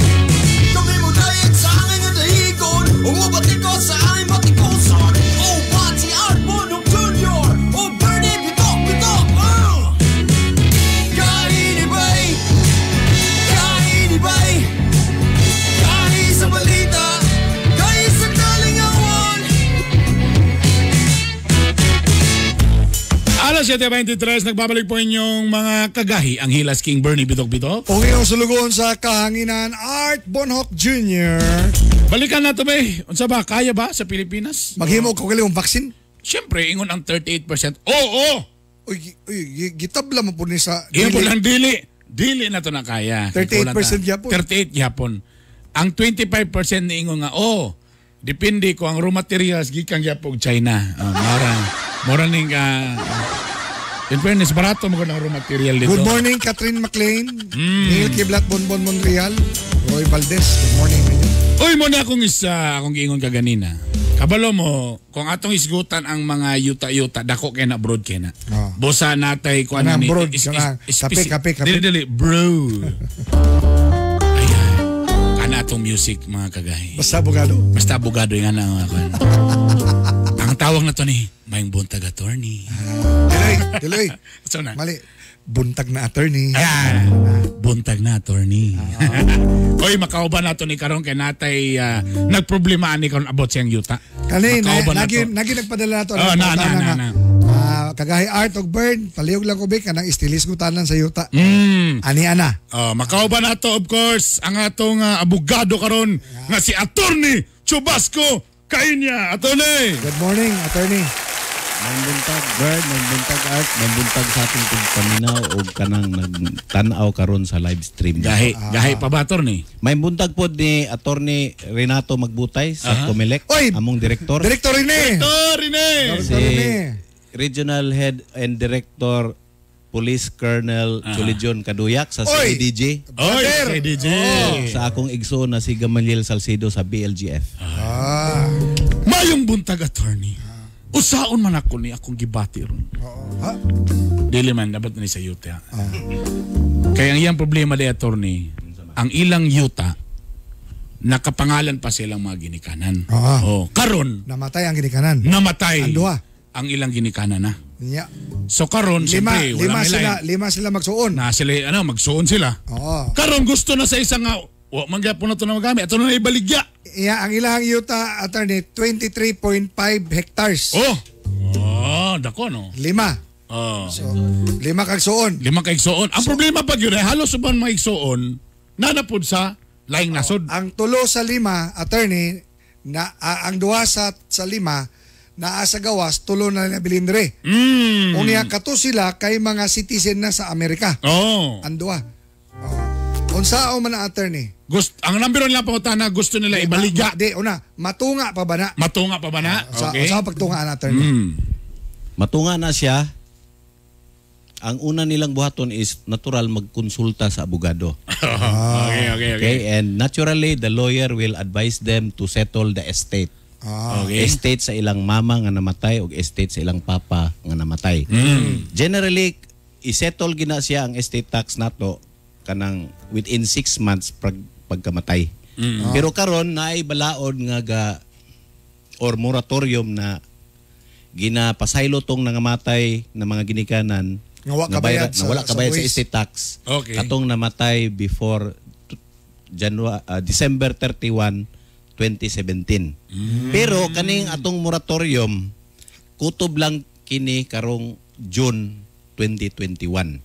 Kami mo dayag sa angin nga dahigon, umubati ko sa aming batikuson. Oh, Pati Art Bonok Jr. Oh, Bernie Bitok Bitok. Kainibay, kainibay, kahi sa balita, kahi sa kalingawan. Alas 7:23, nagbabalik po inyong mga kagahi, ang Hilas King Bernie Bitok Bitok. Kung iyong sulugoon sa kahanginan, Art Bonhoc Jr. Balikan na to ba? Unsa ba? Kaya ba sa Pilipinas? Maghimo ko kailangan vaccine? Siyempre, ingon ang 38%. Oo! Uy, uy, gitabla mo po ni sa... Ingon po lang dili. Dili na to na kaya. 38% gyapon. 38 gyapon. Ang 25% ni ingon nga, oh, depende ko ang raw materials gikan gyapon China. Oh, mora. Mora ning in fairness, barato mo ang raw material dito. Good morning, Catherine McLean. Neil Kiblat Bonbon Monreal. Roy Valdez. Good morning. Uy, mo na akong isa, akong giingon kaganina. Kabalo mo, kung atong isgutan ang mga yuta-yuta, dako kay na broad kay na. Oh. Busa natay ko ano Kanang ni broad, kanang kape, kape, kape. Dili, dili, bro. Ayan. Kana atong music mga kagahi. Basta abogado. Basta abogado yung ana mga kuan. Ang tawag na to ni Mayong buntag attorney. Diloy, diloy. So na. Mali. Buntag na attorney. Ayan. Buntag na attorney. Oy, makauban na to ni karon kay natay nagproblema ani karon about siyang yuta. Kani, Makauban na nagi, to. nagi nagpadala na to. Oh, na, na, na, na. Kagahi Art og Bird, palihog lang ko ba, kanang istilis ko tanan sa yuta. Ani ana. Oh, makauban na to of course ang atong abogado karon nga si Attorney Chubasco Kainya. Attorney. Good morning, attorney. May buntag Bird, may buntag Art, may buntag sa atong tigpaminaw og kanang nagtan-aw karon sa live stream. Gahi, gahi pa ba attorney? May buntag pod ni Attorney Renato Magbutay sa Comelec, Oy! among direktor. Director Rene. Director Rene. Si Regional Head and Director Police Colonel Chulijon Kaduyak sa Oy! CADJ. Oy, Brother! CADJ. Sa akong igsoon na si Gamaliel Salcedo sa BLGF. Mayong buntag attorney. Usaon man ako ni akong gibati ron. Ha? Dili man dapat ni sa yuta. Kaya ang iyang problema di attorney, ang ilang yuta nakapangalan pa silang mga ginikanan. Oh, karon Namatay ang ginikanan. namatay Ang duha. ang ilang ginikanan na. Nya. So karon Lima, siyempre lima wala sila, sila, lima sila magsuon. na sila ano magsuon sila. Oo. Karon gusto na sa isa nga wa man gyapon na to na magamit. Ato na ibaligya. Iya, ang ilang yuta, attorney, 23.5 hectares. Oh. Oh, dako no. Lima. Oh. So, lima kag suon. Lima ka igsuon. Ang problema pag yun ay halos uban mga igsuon nanapod sa laing nasod. Ang tulo sa lima, attorney, na ang duha sa lima naa sa gawas, tulo na nabilin dire. Unya kato sila kay mga citizen na sa Amerika. Oh. Ang duha. Oh. Unsao man na attorney? Gusto, ang number one lang pangutana, gusto nila ibaligya. Di, una, matunga pa ba na? Matunga pa ba na? Sa, Okay. sa pagtunga na attorney? Matunga na siya. Ang una nilang buhaton is natural magkonsulta sa abogado. Okay. Okay, and naturally the lawyer will advise them to settle the estate. Okay. Estate sa ilang mama nga namatay o estate sa ilang papa nga namatay. Generally isettle gina siya ang estate tax nato kanang within 6 months pagkamatay. Pero karon naay balaod nga ga or moratorium na ginapasaylo tong nangamatay na mga ginikanan Nga wa kabayad nga wala kabayad sa buwis. estate tax. Okay. Katong namatay before December 31, 2017. Pero kaning atong moratorium Kutob lang kini karong June 2021.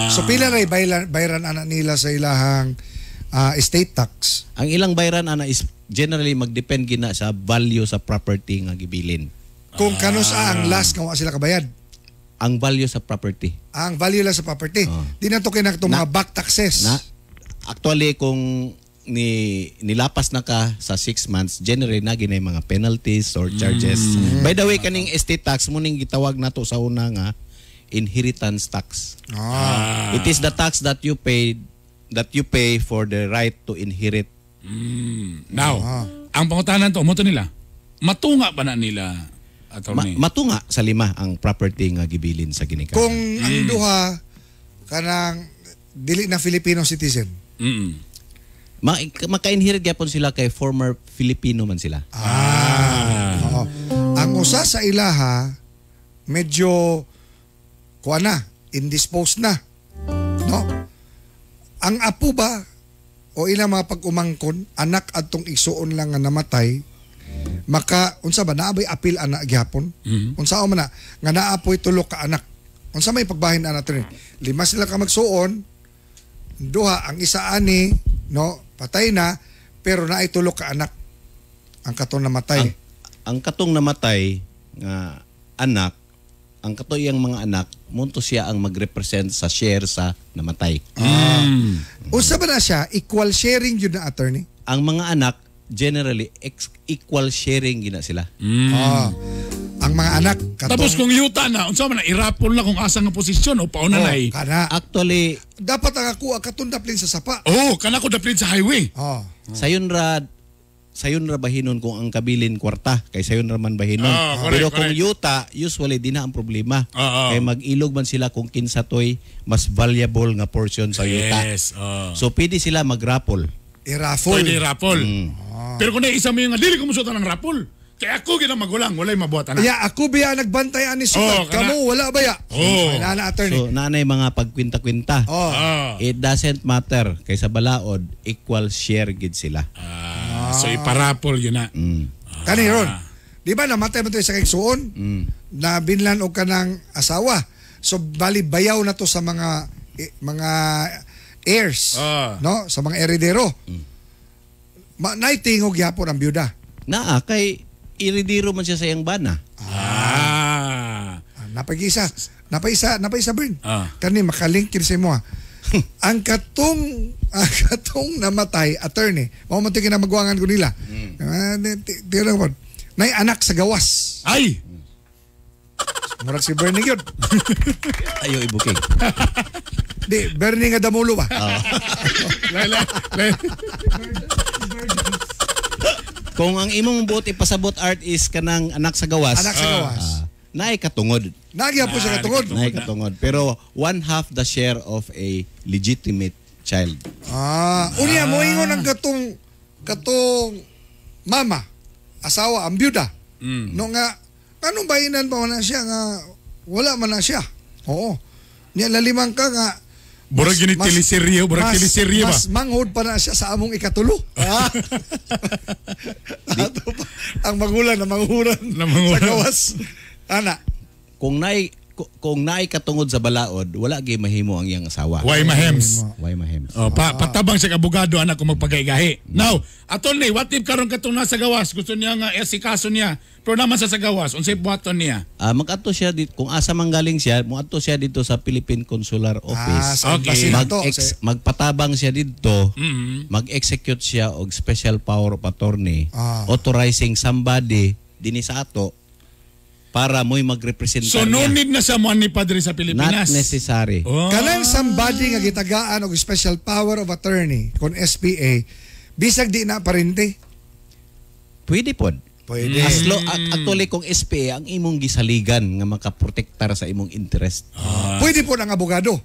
So pila ray bayran ana nila sa ilahang estate tax? Ang ilang bayran ana is generally magdepend gina sa value sa property nga gibilin. Kung kanus ang last nga wa sila kabayad. Ang value sa property. Ang value lang sa property. Di na to kay mga back taxes. Na, actually kung nilapas na ka sa 6 months, generally na ginay mga penalties or charges. By the way, kaning estate tax mo ning gitawag nato sa una nga inheritance tax. It is the tax that you pay for the right to inherit. Now, ang pangutanan to, mo to nila. Matunga ba na nila, attorney? Matunga sa lima ang property nga gibilin sa ginikanan. Kung ang duha kanang dili na Filipino citizen. Maka-inherit gyapon sila kay former Filipino man sila. Oo. Ang usa sa ilaha medyo kuha na, indisposed na. No? Ang apo ba o ilang mga pag-umangkon, anak adtong igsuon lang nga namatay, maka unsa ba naa bay apil ana gyapon? Unsa man na nga naa poy tulo ka anak. Unsa may pagbahin ana to ni? Lima sila ka magsuon, duha ang isa ani, no, patay na, pero naay tulo ka anak ang katong namatay. Ang katong namatay nga anak, ang kato iyang mga anak, munto siya ang magrepresent sa share sa namatay. Unsa ba na siya? Equal sharing yun na, attorney? Ang mga anak, generally, equal sharing gina sila. Ang mga anak, katong, tapos kung yuta na, unsa man na, irapol na kung asa nga posisyon o pauna na eh. Kana. Actually, dapat ang ako katong daplin sa sapa. Oh, kana ko daplin sa highway. Sayon ra bahinon kung ang kabilin kwarta kay sayon ra man bahinon. Correct, pero kung correct. yuta, usually di na ang problema. Kay mag-ilog man sila kung kinsa toy mas valuable nga portion sa yuta. Yes. So pwede sila magrapol. I-raffle. Pwede raffle. Pero kung naisa mo yung dili ko musutan ng raffle. Kaya ako ginang magulang, walay mabuhat ana. Ya, ako biya nagbantay ani sukat. Kamo wala ba ya? Wala na, attorney. So naanay mga pagkwinta-kwinta. It doesn't matter kay sa balaod equal share gid sila. So iparapol yun na. Kani ron. Di ba namatay mo to sa kigsuon? Na binlan og kanang asawa. So bali bayaw na to sa mga mga heirs, no? Sa mga heredero. Naitingog gyapon ang byuda. Naa kay iridiro man siya sa iyang bana. Napag-isa. Napaisa Bern. Kani makalink kin sa imo. Ang katong namatay, attorney, mao man to kinamagwangan ko nila. Tira ko. Nay anak sa gawas. Ay. Murag si Bernie gyud. Ayo ibuking. Di Bernie nga damulo ba? Lay. Kung ang imong buot ipasabot art is kanang anak sa gawas. Anak sa gawas. Naay katungod. Nagya po siya katungod. Naay katungod. Pero one half the share of a legitimate child. Unya moingon ang katong mama, asawa, ang byuda. No nga anong bahinan pa man siya nga wala man na siya. Oo. Nya laliman ka nga Burag yun teleserye, burag teleserye ba? Mas manghod pa na siya sa among ikatulo. Ang magulang na manghuran sa gawas. Ana. Kung naay katungod sa balaod, wala gyud mahimo ang iyang asawa. Why mahems? Why mahems? Oh, patabang siya abogado anak kung magpagaygahi. Now, attorney, what if karon katong nasa gawas, gusto niya nga esikaso niya, pero naman sa gawas, unsay buhaton niya? Mag-adto siya dito, kung asa man galing siya, moadto siya dito sa Philippine Consular Office. Sa embassy na to. Magpatabang siya dito, mag-execute siya og special power of attorney, authorizing somebody dinhi sa ato para mo'y magrepresentar So no niya. need na siya mo ni padre sa Pilipinas. Not necessary. Oh. Kanang somebody nga gitagaan og special power of attorney kon SPA, bisag di na parente. Pwede pod. Pwede. As actually kung SPA ang imong gisaligan nga makaprotektar sa imong interest. Pwede pod ang abogado.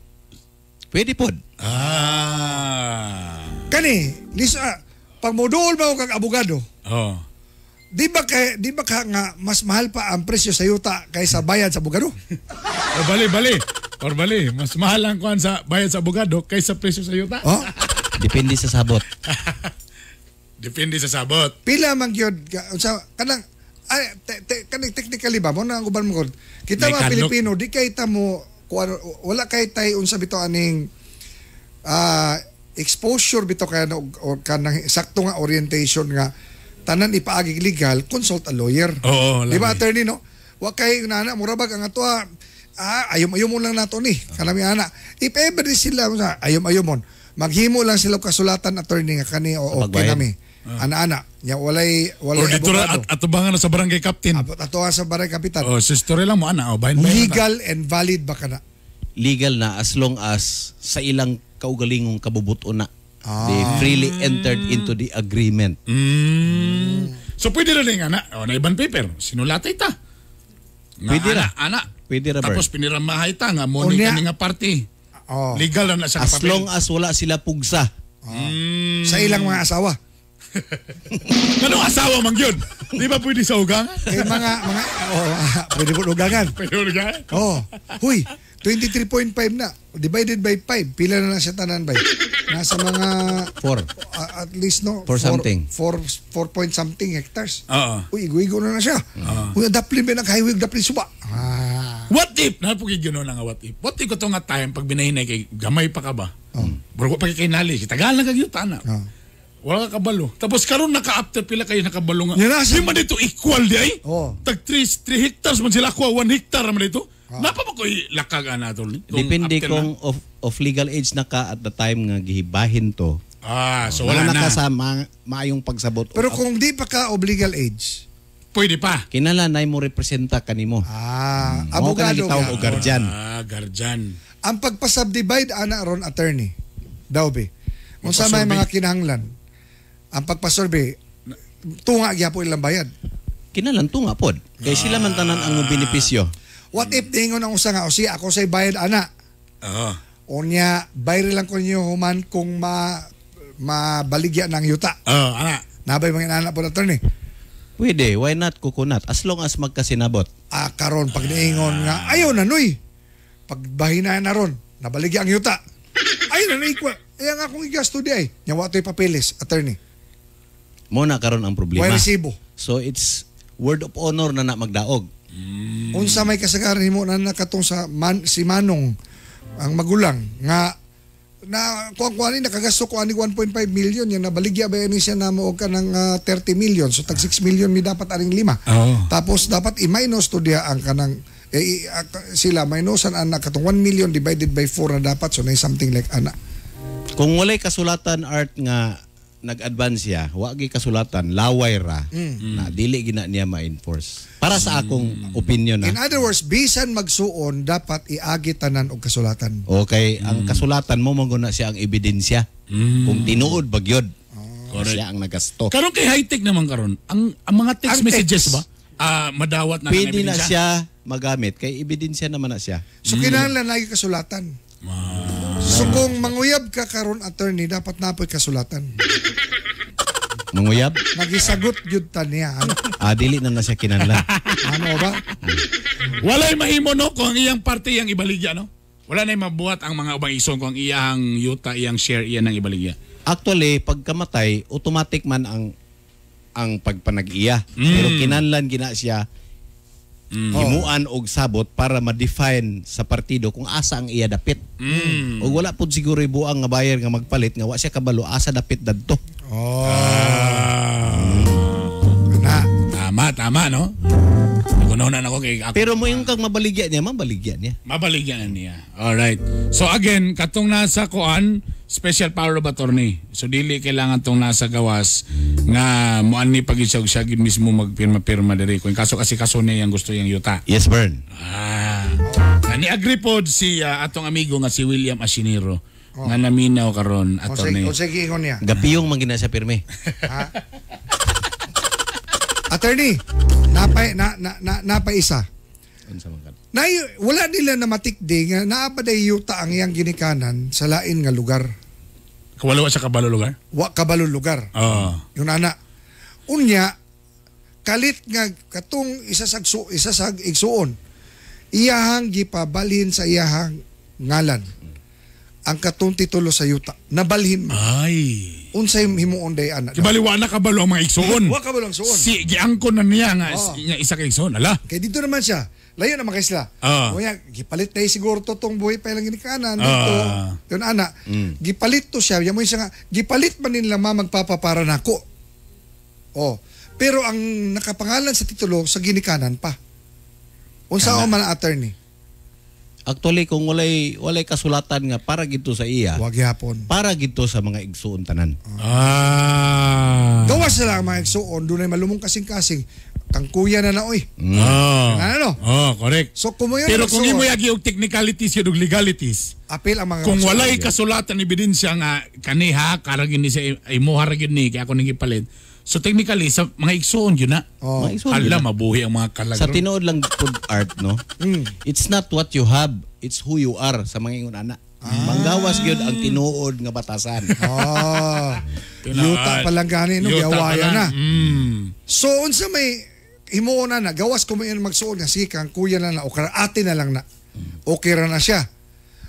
Pwede pod. Kani, lisa, pag moduol ba kag abogado, Oh. di ba ka nga mas mahal pa ang presyo sa yuta kaysa bayad sa abogado? O bali. Or bali, mas mahal ang kuan sa bayad sa abogado kaysa presyo sa yuta. Oh? Depende sa sabot. Depende sa sabot. Pila man gyud unsa kanang Ay, kani technically ba mo na ang uban mo kita May mga kadlok. Pilipino di kay ta mo kuan, wala kay tay unsa bitaw aning exposure bitaw kay or kanang sakto nga orientation nga tanan ipaagi legal, consult a lawyer. Oo, di ba lagi. attorney no? Wa kay nana mura bag ang atoa ayom-ayom mo lang nato ni kanami ana. If ever di sila ayom-ayomon, maghimo lang sila og kasulatan attorney nga kani o okay Pagbayad. nami. Ana-ana, nya walay walay Or dito ra abogado. at atubangan na sa barangay captain. Abot ato sa barangay kapitan. Oh, sister lang mo ana, oh, bahin bahin. Legal and valid ba kana? Legal na as long as sa ilang kaugalingong kabubuto na. They freely entered into the agreement. So pwede ra ning ana, oh, na ibang paper, sinulatay ta. Nga, Pwede ra. Ana, ana. Pwede ra, Tapos Bert. piniramahay ta nga mo ni Unya. kani nga party. Oh. Legal na na sa As papel. long as wala sila pugsa. Sa ilang mga asawa. Anong asawa man yun? Di ba pwede sa ugang? Kay mga mga oh, pwede po ugangan. Pwede ugang? Oh. Huy, 23.5 na divided by 5. Pila na na siya tanan bay? Nasa mga 4. At least no Four something. 4 4 point something hectares. Oo. Uy, igo-igo na na siya. Uy, daplin ba nag-highway daplin suba. Ah. What if? Napugig yun na nga what if. What if ko to nga time pag binahinay kay gamay pa ka ba? Oh. Bro, pa kay knowledge. Tagal na kagyuta na. Oh. Wala ka kabalo. Tapos karon naka-after pila kayo nakabalo nga. Yun na, Di man dito equal di ay. Oh. Tag 3 hectares man sila kuha 1 hectare man dito. Napa ba ko'y lakag ana tol? Kung Depende after kung na. of legal age na ka at the time nga gihibahin to. Ah, so wala Wala na. ka sa maayong pagsabot. Pero kung di pa ka of legal age, Pwede pa. Kinala na mo representa kanimo. ah, Mao ka abogado na gitawag nga. og guardian. Ah, guardian. Ang pagpasubdivide ana ron attorney daw be. Unsa may Magpasurvey. mga kinahanglan? Ang pagpasurvey tunga gyapon ilang bayad. Kinalan tunga pod. Kay sila man tanan ang benepisyo. What if ningon ang usa nga o siya ako say bayad ana. Oo. Unya bayri lang ko ninyo human kung ma mabaligya ng yuta. Oh, ana. Nabay mga inana po attorney. Pwede, why not coconut? As long as magkasinabot. Ah, karon pag niingon nga ayaw na nuy. Pagbahina na ron, nabaligya ang yuta. Ayaw na nuy kwa. Ay ang akong igasto di ay. Nya wa to'y papeles, attorney. Mo na karon ang problema. Way resibo. So it's word of honor na na magdaog. Unsa may kasagaran nimo na nakatong sa man, si Manong ang magulang nga na kuan kuan ni nakagasto ko ani 1.5 million yan nabaligya ba ni siya namo og kanang 30 million, so tag 6 million mi dapat aring lima. Oo. Tapos dapat i-minus to diha ang kanang sila minusan ana katong 1 million divided by 4 na dapat, so na something like ana. Kung walay kasulatan art nga nag-advance siya, wa gi kasulatan, laway ra na dili gina niya ma-enforce. Para sa akong opinion In na. other words, bisan magsuon dapat iagi tanan og kasulatan. Okay, ang kasulatan mo man guna siya ang ebidensya. Kung tinuod ba gyud. Correct. Siya ang nagasto. Karon kay high-tech naman karon. Ang mga text Ang messages text. ba? Ah, madawat na Pwede ng na ebidensya? siya magamit kay ebidensya naman na siya. So kinahanglan lagi kasulatan. So kung manguyab ka karon attorney, dapat napoy kasulatan. Manguyab? Nagisagot gyud ta niya. Ano, Ah, dili na na siya kinahanglan. ano ba? Walay mahimo no kung ang iyang parte iyang ibaligya no. Wala na mabuhat ang mga ubang ison kung ang iyang yuta, iyang share iyan ang ibaligya. Actually, pagkamatay, automatic man ang pagpanag-iya. Pero kinahanglan gina siya himuan og sabot para ma-define sa partido kung asa ang iya dapit. Og wala pud siguro buang nga buyer nga magpalit nga wa siya kabalo asa dapit dadto. Oh. Ana. Tama, tama no. Kuno na ako kay ako. Pero mo yung kag mabaligya niya, mabaligya niya. Mabaligyan na niya. Alright. So again, katong nasa kuan, special power of attorney. So dili kailangan tong nasa gawas nga muan ni pag-isog siya gid mismo magpirma-pirma diri. Kung kaso kasi kaso niya yang gusto yang yuta. Yes, Bern. Ah. Ni agree pod si atong amigo nga si William Asinero nga naminaw karon attorney. Unsay giingon niya? Gapiyong man gina siya pirmi. Attorney, napay na na, na napay isa. Unsa man ka? Nay, wala nila na matikdi nga naa pa day yuta ang iyang ginikanan sa lain nga lugar. Wala wa siya kabalo lugar? Wa kabalo lugar. Oo. Yun ana. Unya kalit nga katong isa sag isa sag igsuon. Iyahang gipabalhin sa iyahang ngalan. Ang katong titulo sa yuta. Nabalhin man. Ay. Unsay himuon day ana? Kibali wa na kabalo ang mga igsuon. Wa kabalo ang igsuon. Si giangkon na niya nga Oo. nga isa ka igsuon. Ala. Kay dito naman siya. Layo naman kay sila. Ah. Unya, gipalit na siguro to tong buhi pa ilang ginikanan dito. Yun ana. Gipalit to siya. Yamoy siya nga gipalit man nila mamagpapa para nako. Oh. Pero ang nakapangalan sa titulo sa ginikanan pa. Unsa man ang attorney? Actually kung walay kasulatan nga para gito sa iya. Wa gyapon. Para gito sa mga igsuon tanan. Ah. Gawas na lang ang mga igsuon, dunay malumong kasing-kasing. Kangkuya na na oy. Ah. Ano? Oh, correct. So kung mo yun Pero kung magsuon, imo yagi og technicalities yun og legalities, apil ang mga kung magsuon. walay kasulatan ebidensya nga kaniha karang gini sa imo ra gyud ni kay ako ning gipalit. So technically sa mga igsuon yun na. Oh. Mga igsuon yun Hala na. mabuhi ang mga kalag. Sa tinuod lang pud art no. It's not what you have, it's who you are sa mga ingon ana. Manggawas gyud ang tinuod nga batasan. Ah. Yuta pa lang gani no, Yuta pa giawayan lang. na. Mm. So unsa may himuon na na gawas ko may magsuon nga sige kang kuya na na o ate na lang na. Okay ra na siya.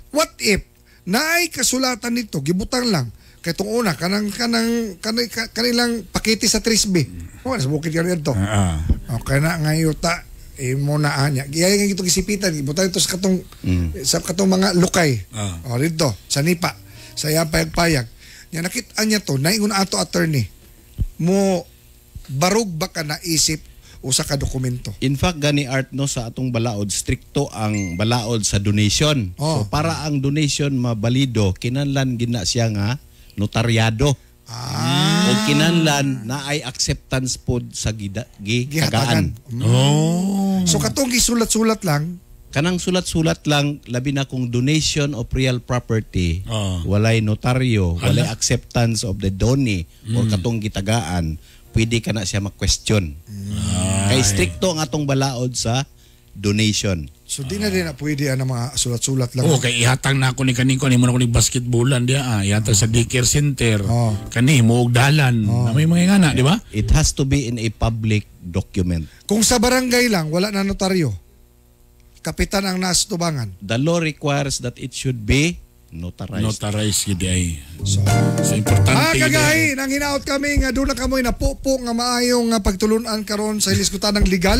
What if naay kasulatan nito gibutang lang kay tong una kanang kanang kanang kanilang pakete sa 3B. Wala sa bukid karon to. Ah. Okay na nga yuta imo na anya. Giyay nga ito gisipitan gibutang ito sa katong mga lukay. Ah. O dito sa nipa sa iyang payag-payag. Nya nakit-an niya to naingon ato attorney mo barug ba ka naisip usa ka dokumento? In fact, gani art no sa atong balaod strikto ang balaod sa donation. Oh. So para ang donation mabalido, kinahanglan gina siya nga notaryado. Ah. O kinahanglan na ay acceptance pod sa gida, Gihatagan. gitagaan. Oh. So katong gisulat-sulat lang, Kanang sulat-sulat lang labi na kung donation of real property, Oh. walay notaryo, Hala. walay acceptance of the donee or katong gitagaan, pwede ka na siya ma-question. Kay strikto ang atong balaod sa donation. so di na din na pwede ang mga sulat-sulat lang. Oh, kay ihatag na ako ni kaning ko, nimo na ko ni basketballan diya ah. Ihatag sa daycare center. Oh. Kani mo og dalan. Na may mga ngana, di ba? It has to be in a public document. Kung sa barangay lang, wala na notaryo. Kapitan ang nasa tubangan. The law requires that it should be notarized. Notarized gid ay. So, So importante mga gid ay. kagahi, nang hinaot kami nga doon na kamoy napupo nga maayong nga pagtulunan karon sa hilisgutan ng legal,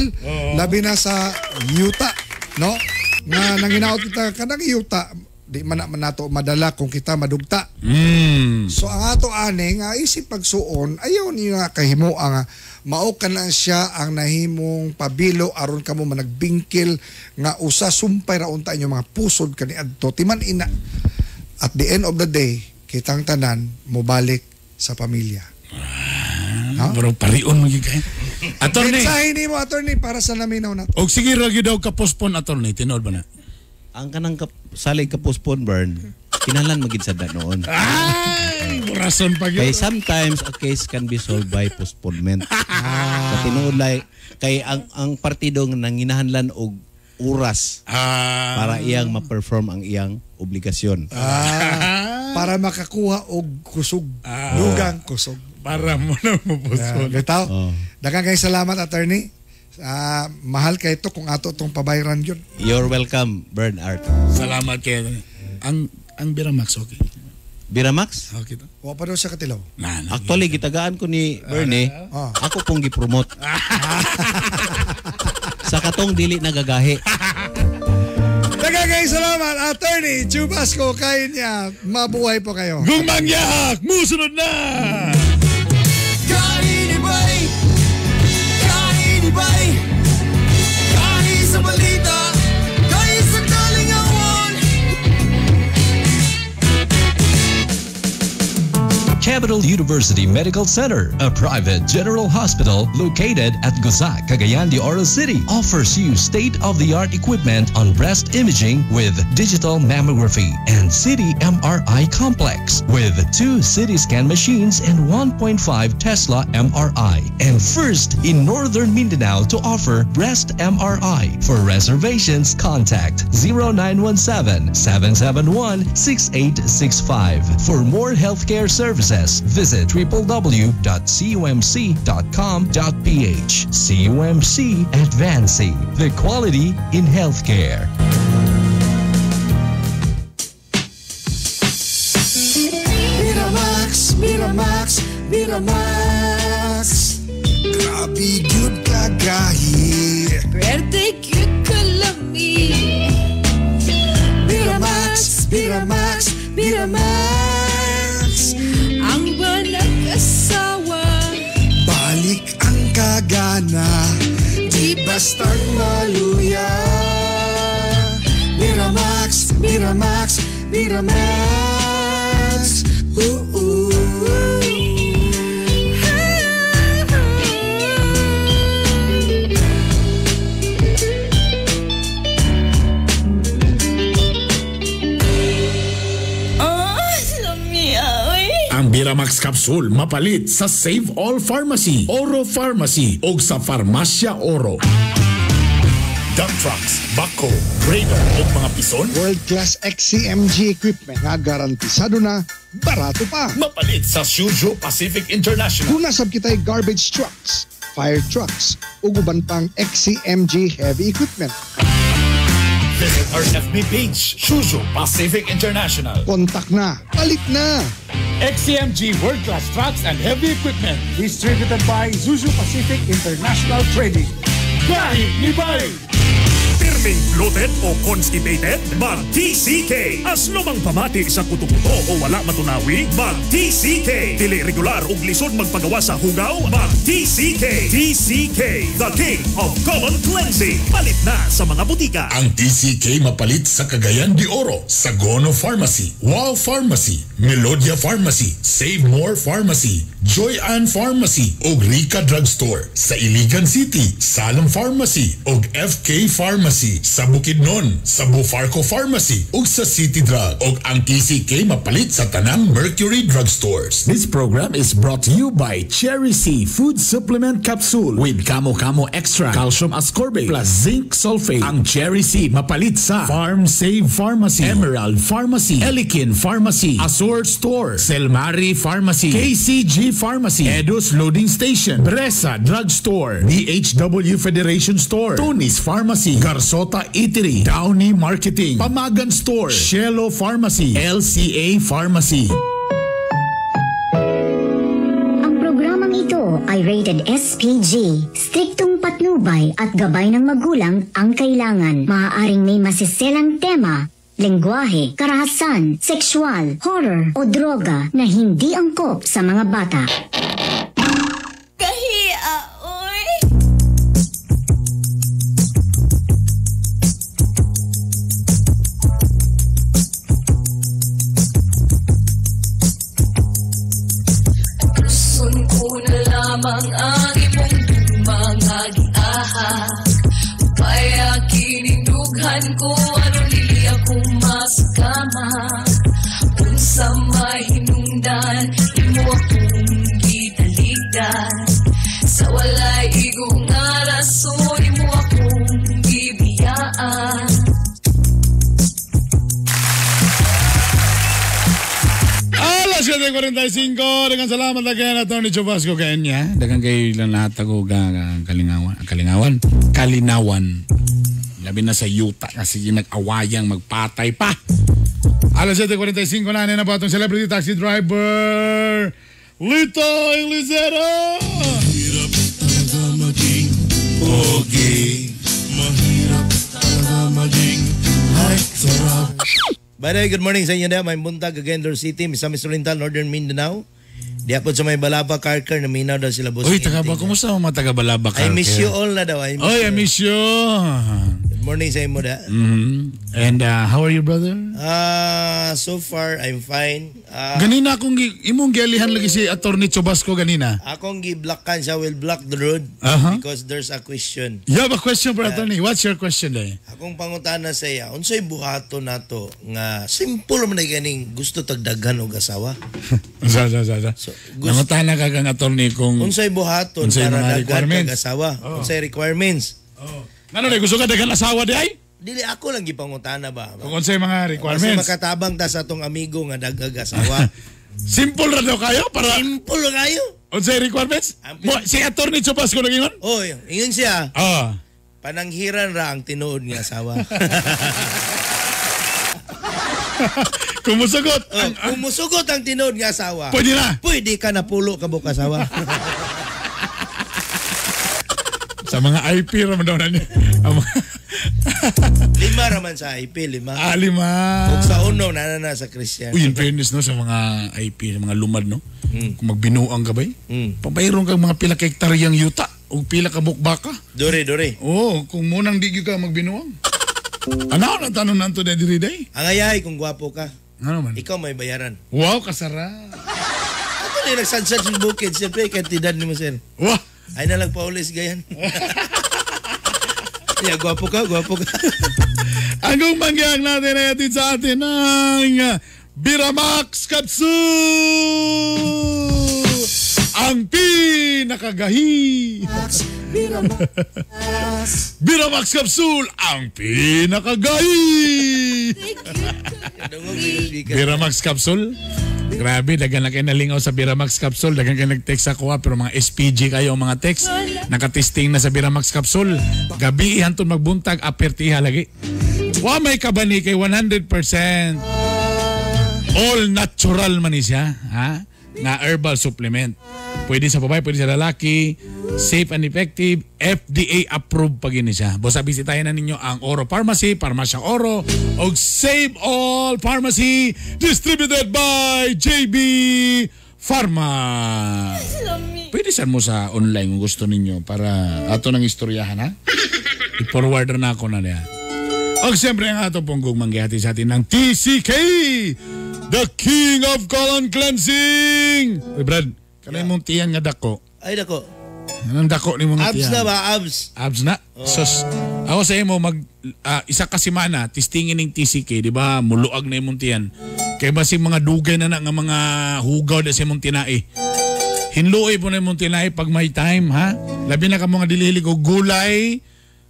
labi na sa yuta, no? Nga nang hinaot kita kanang yuta, di man na man nato madala kung kita madugta. So ang ato ani nga isip pagsuon ayaw niya kahimo ang mao ka na siya ang nahimong pabilo aron kamo managbingkil nga usa sumpay ra unta inyong mga pusod kaniadto timan ina at the end of the day kitang tanan mobalik sa pamilya. Ha? Pero parion man gyud kay. Attorney. Mensahe nimo attorney para sa naminaw nato. Og sige ra gyud daw ka-postpone attorney, tinuod ba na? Ang kanang salig ka postpone burn, kinahanglan magid sad na noon. Ay, rason pa gyud. Kay sometimes a case can be solved by postponement. Sa tinuod lay kay ang partido nga nanginahanglan og oras para iyang ma-perform ang iyang obligasyon. Para makakuha og kusog, dugang kusog. Para mo na mo-postpone. Yeah, bitaw. Daghang kay salamat attorney. Mahal kay ito kung ato tong pabayran yun. You're welcome, Bernard. Salamat kay ang Biramax okay. Biramax? Okay to. Wa pa daw siya katilaw. Actually gitagaan ko ni Bernie, ako pong gipromote. Sa katong dili nagagahi. Daghang kay salamat attorney Chubasco kay niya. Mabuhay po kayo. Gumangyak, musunod na. Kainibay! Kainibay! Kain sa balita, kain sa kalingawan. Capital University Medical Center, a private general hospital located at Gusa, Cagayan de Oro City, offers you state-of-the-art equipment on breast imaging with digital mammography and city MRI complex with 2 CT scan machines and 1.5 Tesla MRI. And first in Northern Mindanao to offer breast MRI. For reservations, contact 0917-771-6865. For more healthcare services, visit www.cumc.com.ph. CUMC Advancing the quality in healthcare. Miramax, Miramax, Miramax. Grabe gyud kagahi. Pwerte gyud kalami. Miramax, Miramax, Miramax. Ang banag-asawa. Balik ang kagana, di bastang maluya. Miramax, Miramax, Miramax. Ooh, ooh. Oh, lami oy. Ang Biramax Capsule mapalit sa Save All Pharmacy, Oro Pharmacy o sa Farmasya Oro. Dump trucks, backhoe, grader o mga pison. World-class XCMG equipment nga garantisado na, barato pa. Mapalit sa Suzhou Pacific International. Kuna sab kita'y garbage trucks, fire trucks, ug uban pang XCMG heavy equipment. Visit our FB page, Suzhou Pacific International. Kontak na, palit na! XCMG World Class Trucks and Heavy Equipment. Distributed by Zuzu Pacific International Trading. Gahi ni Bay! Pirming bloated o constipated? Mag-TCK! Aslumang pamati sa kuto-kuto o wala matunawi? Mag-TCK! Dili regular ug lisod magpagawa sa hugaw? Mag-TCK! TCK! The King of Colon Cleansing! Palit na sa mga butika! Ang TCK mapalit sa Cagayan de Oro, Sagono Pharmacy, Wow Pharmacy, Melodia Pharmacy, Save More Pharmacy, Joy Ann Pharmacy ug Rica Drugstore. Sa Iligan City, Salong Pharmacy ug FK Pharmacy. Sa Bukidnon, sa Bufarco Pharmacy ug sa City Drug. Ug ang TCK mapalit sa tanang Mercury Drugstores. This program is brought to you by Cherry C Food Supplement Capsule with Kamo Kamo Extra, Calcium Ascorbate plus Zinc Sulfate. Ang Cherry C mapalit sa Farm Save Pharmacy, Emerald Pharmacy, Elikin Pharmacy, Azure Store, Selmari Pharmacy, KCG Pharmacy, Edos Loading Station, Bresa Drugstore, DHW Federation Store, Tony's Pharmacy, Garsota Eatery, Downey Marketing, Pamagan Store, Shelo Pharmacy, LCA Pharmacy. Ang programang ito ay rated SPG. Striktong patnubay at gabay ng magulang ang kailangan. Maaaring may masiselang tema, lengguwahe, karahasan, sexual, horror o droga na hindi angkop sa mga bata. Gahi oy. Puson ko na lamang ang imong mga giahak. Upaya kinindughan ko aron dili ako masakama. Unsa may hinungdan, imo akong gitaligdan. Sa walay igo nga rason, imo akong gibiyaan. Alas 7:45, daghang salamat again Attorney Chubasco Kenya. Daghang kay lang lahat ako kalingawan, kalingawan, kalinawan. Labi na sa yuta kasi nag-awayang magpatay pa. Alas 7:45 na na po atong celebrity taxi driver Lito Inglesero. Mahirap talaga maging pogi. Mahirap talaga maging heartthrob. By the way, good morning sa inyo na. May buntag, Cagayan City, Misamis Oriental, Northern Mindanao. Diya po sa may Balaba, Karkar, naminaw daw sila boss. Uy, taga ba? Kumusta ang mga taga Balaba? I miss you all na daw. I miss Oy, you. I miss you. Good morning sa imo da. Mhm. And how are you, brother? So far, I'm fine. Ganina akong imong gialihan lagi si Attorney Chubasco ganina. Akong gi-blockan siya will block the road Aha. because there's a question. You have a question for attorney. What's your question day? Akong pangutana sa iya, unsay buhaton nato nga simple man na ganing gusto tagdaghan og asawa? Sa sa sa sa. Nangutana ka kang attorney kung Unsay buhaton unsay para mga daghan requirements. kag asawa? Unsay requirements? Ngano na gusto ka daghan asawa di ay? Dili ako lang gipangutana ba? Kung unsay mga Kasi requirements. makatabang ta sa atong amigo nga dagag asawa. Simple ra daw kayo para Simple ra kayo. Unsay requirements? Mo, si attorney Chubasco nagingon? Oh, ingon siya. Ah. Pananghiran ra ang tinuod nga asawa. Kung musugot. Oh, kung musugot ang tinuod nga asawa. Pwede na. Pwede ka na pulo ka buok asawa. Sa mga IP raman daw na niya. Lima raman sa IP, lima. Ah, lima. Ug sa uno na na sa Christian. Uy, in fairness no, sa mga IP, sa mga lumad no. Kung magbinuang ka ba eh? Pabayron kang mga pila ka hektaryang yuta o pila ka bukbaka. Dore, dore. Oo, kung munang di ka magbinuang. Ano na tanong nanto na diri day? Ang ayahay kung gwapo ka. Ano man? Ikaw may bayaran. Wow, kasara. Ato na nagsadsad sa bukid, siyempre kay tidad nimo sir. Wah! Ay na lang paulis gayan. Ya, gwapo ka, gwapo ka. Ang mangyang natin ay atid sa atin ng Biramax Capsule! Ang pinakagahi! Biramax Capsule! Ang pinakagahi! Biramax Capsule? Grabe, dagan na kayo nalingaw sa Biramax Capsule. Dagan kayo nag-text sa kuha, pero mga SPG kayo ang mga text. Nakatesting na sa Biramax Capsule. Gabi, hantong magbuntag, apertiha lagi. Wa may kabani kay 100% all natural man ni siya, ha? Nga herbal supplement. Pwede sa babae, pwede sa lalaki. Safe and effective. FDA approved pa gini siya. Bosa bisitahin na ninyo ang Oro Pharmacy, Parmasya Oro, og Save All Pharmacy, distributed by JB Pharma. Pwede saan mo sa online kung gusto ninyo para ato ng istoryahan, ha? I-forward na ako na niya. Og siyempre ang ato pong gugmanggihati sa atin ng TCK, the King of Colon Cleansing! Uy, Brad, kanay mong tiyan nga dako. Ay dako. Anong dako ni mga Abs tiyan? na ba? Abs. Abs na? Oh. Sus, ako sa imo, mag, isa ka semana, testingin ning TCK, di ba? Muluag na imong tiyan. Kaya basig mga dugay na na nga mga hugaw na sa imong tinai. Hinluoy po na imong tinai pag may time, ha? Labi na ka mga dilihilig og gulay,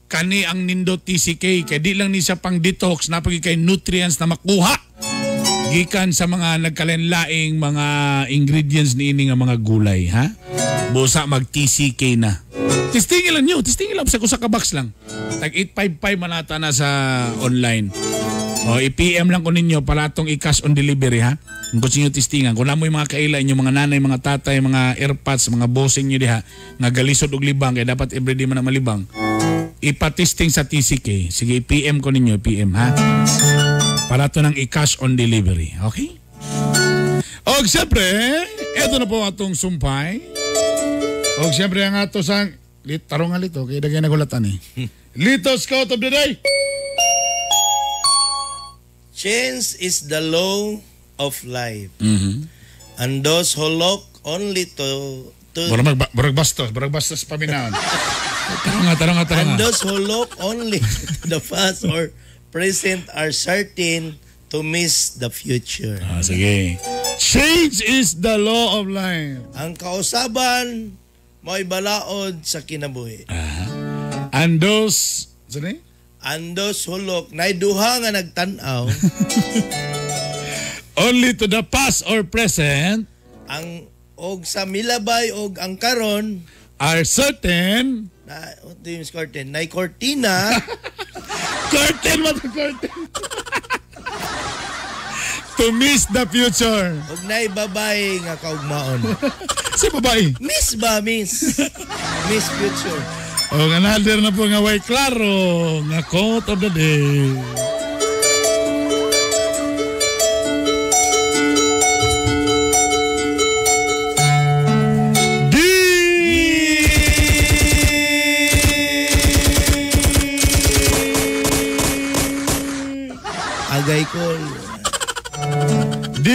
kani ang nindot TCK kay di lang ni siya pang detox napagi kay nutrients na makuha gikan sa mga nagkalenlaing mga ingredients niini nga mga gulay, ha? Busa mag TCK na. Testingin lang nyo, testingin lang sa kusa ka box lang. Tag 855 man ata na sa online. O i-PM lang ko ninyo para atong i-cash on delivery, ha? Kung gusto nyo testingan, kung namoy mga kaila inyo, mga nanay, mga tatay, mga airpods, mga bossing nyo diha, nga galisod og libang, kaya dapat everyday man na malibang. Ipatesting sa TCK. Sige, PM ko ninyo, PM, ha? Para to ng i-cash on delivery. Okay? Og siyempre, eto na po atong sumpay. Og siyempre ang ato sang... Tarong nga lito, kaya dagay nagulatan eh. Lito Scout of the Day! Change is the law of life. Mm-hmm. And those who look only to Barag bastos, barag bastos paminaon. Tarong nga. And those who look only to the past or present are certain to miss the future. Ah, sige. Change is the law of life. Ang kausaban mo'y balaod sa kinabuhi. And those, sorry? And those who look, nay duha nga nagtan-aw. Only to the past or present. Ang og sa milabay og ang karon are certain na what do you mean curtain? Nay cortina. Curtain what curtain? To miss the future. Og nay babae nga kaugmaon. Si babae? Miss ba miss? Miss future. Og another na po nga way klaro nga quote of the day. Agay ko. D.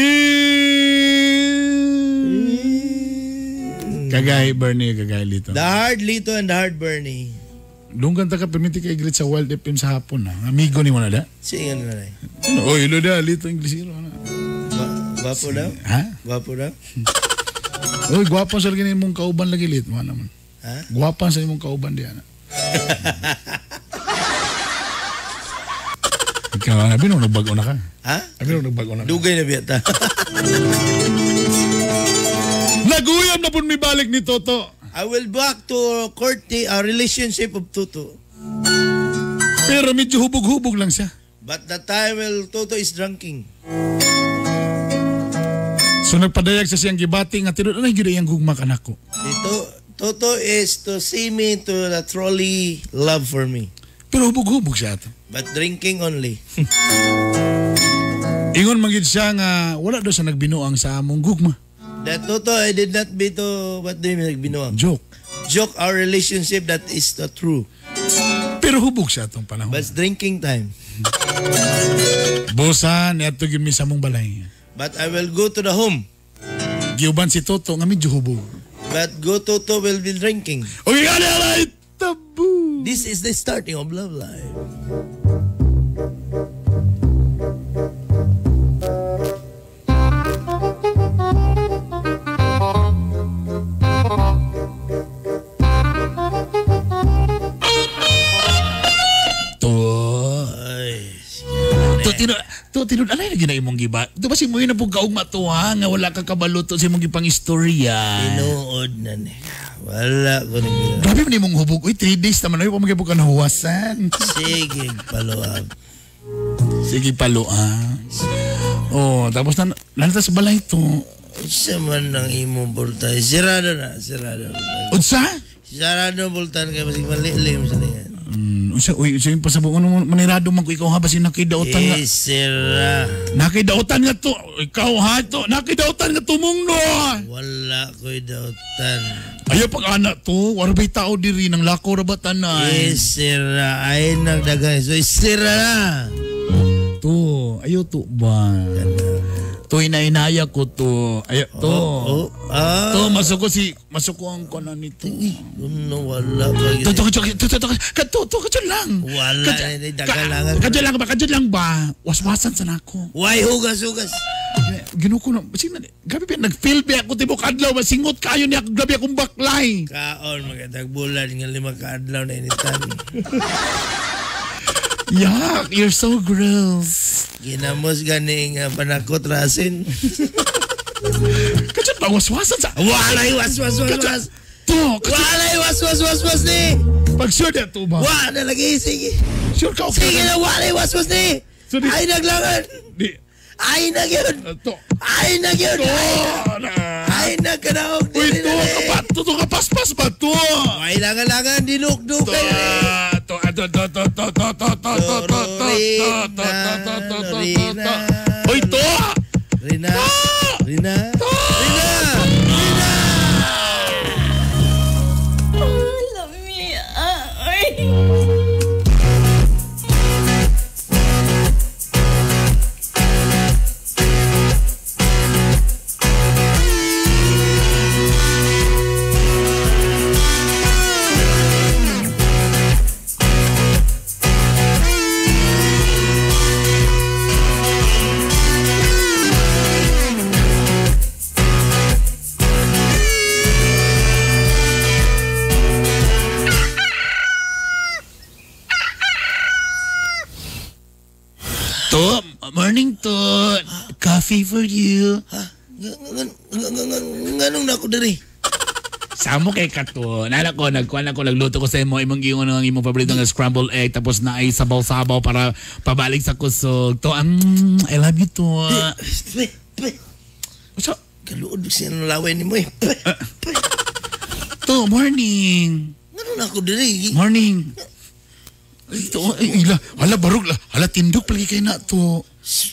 Kagay Bernie, kagay Lito. The hard Lito and the hard Bernie. Dunggan ta ka permiti kay greet sa Wild FM sa hapon na. Amigo ni mo na da. Sige na na. Ano, oy, ilo da Lito Inglesero na. Gwapo daw? Ha? Gwapo daw? Oy, gwapo sa lagi imong kauban lagi lit mo naman. Ha? Gwapo sa imong kauban diyan. Ikaw, abi nung nagbago na ka. Ha? Abi nung nagbago na ka. Dugay na biyata. Naguyam na pun mibalik ni Toto. I will back to court a relationship of Toto. Pero medyo hubog-hubog lang siya. But the time will Toto is drinking. So nagpadayag sa siyang gibati nga tinud anay gyud iyang gugma kanako. Dito, Toto is to see me to the trolley love for me. Pero hubog-hubog siya ato. But drinking only. Ingon man gyud siya nga wala daw sa nagbinuang sa among gugma. That Toto, I did not be to, what do you mean nagbinuang? Joke. Joke our relationship that is the true. Pero hubog siya atong panahon. But drinking time. Busa niadto gyud mi sa among balay. But I will go to the home. Giuban si Toto nga medyo hubog. But go Toto will be drinking. Okay, alay, tabu. This is the starting of love life. To. To tinud alay na gina imong giba. To ba si mo na pug kaugma to ha nga wala ka kabalo to sa imong gipang istorya. Tinuod na ni. Wala ko ni. Grabe man imong hubog. Uy, 3 days naman oy pa ka nahuwasan. Sige, paluab. Sige paluab. Oh, tapos na nanata sa balay to. Unsa man ang imong bultan? Sirado na, sirado. Unsa? Sirado bultan kay basig malilim sa niya. Unsa uy, unsa yung pasabot ano manirado man ko ikaw ha basin nakidautan nga. Eh, sira. Nakidautan nga to. Ikaw ha to. Nakidautan nga tumong no. Wala ko'y dautan. Ayaw pag anak to, wala ba'y tao diri nang lako ra ba tanay? Eh, sira. Ay, nagdagan. So, sira na. To, ayaw to ba? To, inainaya ko to. Ayaw, to. Oh, ah. To, masuko si, masuko ang kanan nito. No, wala pa. To, to, to, to, to, to, to, to, kadyo lang. Wala. Dagan lang. Kadyo lang ba? Kadyo lang ba? Waswasan sa nako. Why hugas, hugas? Ginuko na, sino, gabi pa, nag-feel ba ako, tibok adlaw, masingot kayo niya, grabe akong baklay. Kaon, magkatagbulan nga 5 ka adlaw na initan. Yuck, you're so gross. Ginamos gani nga panakot rasin. Kadyo ba, waswasan sa... Walay waswas, waswas. To, walay waswas, waswas ni. Pag sure na to ba? Wala lagi, sige. Sure ka, okay. Sige na, walay waswas ni. Ay, naglangan. Ay, na yun. Ay, na yun. Ay, na kanaog. Uy, to, to, kapaspas ba to? Ay, langan-langan, dinukduk. To, to, to, to, to, to, to, to, to, to, to, to, to, to, to, to, to. Uy, to! Rina. Rina. Rina. Lami, ay. To, morning to. Coffee for you. Nganong na ako diri? Samo kay ka to. Nala ko, nagkuhan ako, nagluto ko sa imo, imong giingon ang imong paborito nga scrambled egg, tapos na ay sabaw-sabaw para pabalik sa kusog. To, I love you to. So, kaluod siya ng laway ni mo eh. To, morning. Nganong na ako diri? Morning. Ito, ay, ila, hala, barog, hala, tindog palagi kayo na to.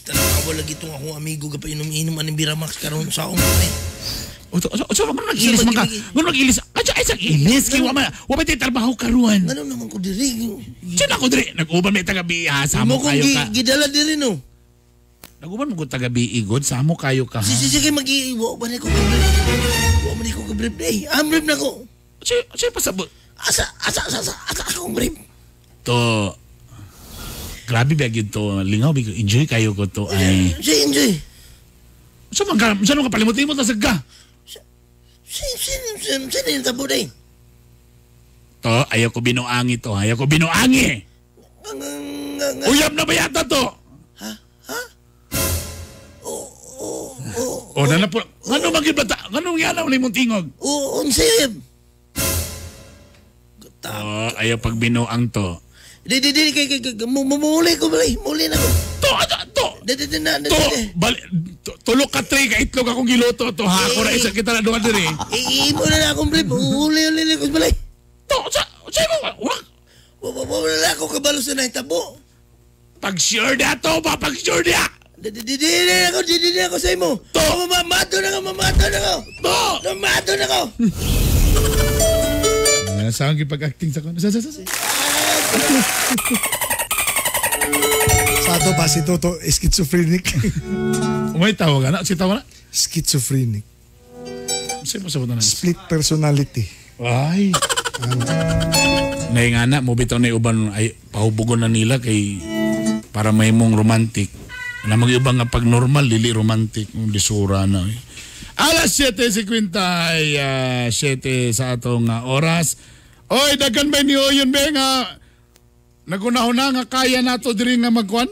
Tanawa lagi itong akong amigo kapag inom-inom aning Biramax karon sa akong eh. O, so, man nag-ilis man ka. Man nag-ilis. Ay, ay, sa ilis. Kaya wala, wala tayo trabaho karon. Ano naman ko diri? Diyan ako diri. Nag-uban may tagabi, ha. Samo kayo ka. Gidala diri, no? Nag-uban mo ko tagabi, igod. Samo kayo ka, ha? Sige, mag-iwa. Wala ko kabrip. Wala ko kabrip. Eh, amrip na ko. Sige, pasabot. Asa akong brip. To, grabe ba yun to? Lingaw, enjoy kayo ko to. Ay. Enjoy, enjoy. Saan man ka? Saan ka palimutin mo? Tasag ka? Sino yung tabo na eh? To, ayaw ko binuangi to. Ayaw ko binuangi! Uyab na ba yata to? Ha? Ha? O, nanapo. Ano magibata? Anong yan ang limong tingog? Oo, unsay. To, ayaw pag binuang to. Di, kay, muli ko, muli na ko. To, to. To, bali, tulo ka tray ka itlog akong giluto to ha. Ako ra isa kita na duha diri. Imo na na akong brief. Uli ko sa balay. To, sa mo, wa. Wala ako kabalo sa nahitabo. Pag sure na to ba, pag sure na. Di ako, di ako sa imo. To! Mamato na ko, mamato na ko. To! Mamato na ko. Saan gipag-acting sa kono? Sa. Sa ato pa si Toto, schizophrenic. Umay tawag na, si tawag na. Schizophrenic. Sino sa na? Split personality. Ay. Naingana mo bitaw na uban ay pahubugon na nila kay para may mong romantic. Na mag-iba nga pag normal dili romantic, lisura na. Eh. Alas 7:57 sa atong oras. Oy, daghan ba niyo yun be nga nagunahuna nga kaya nato diri nga magkuan?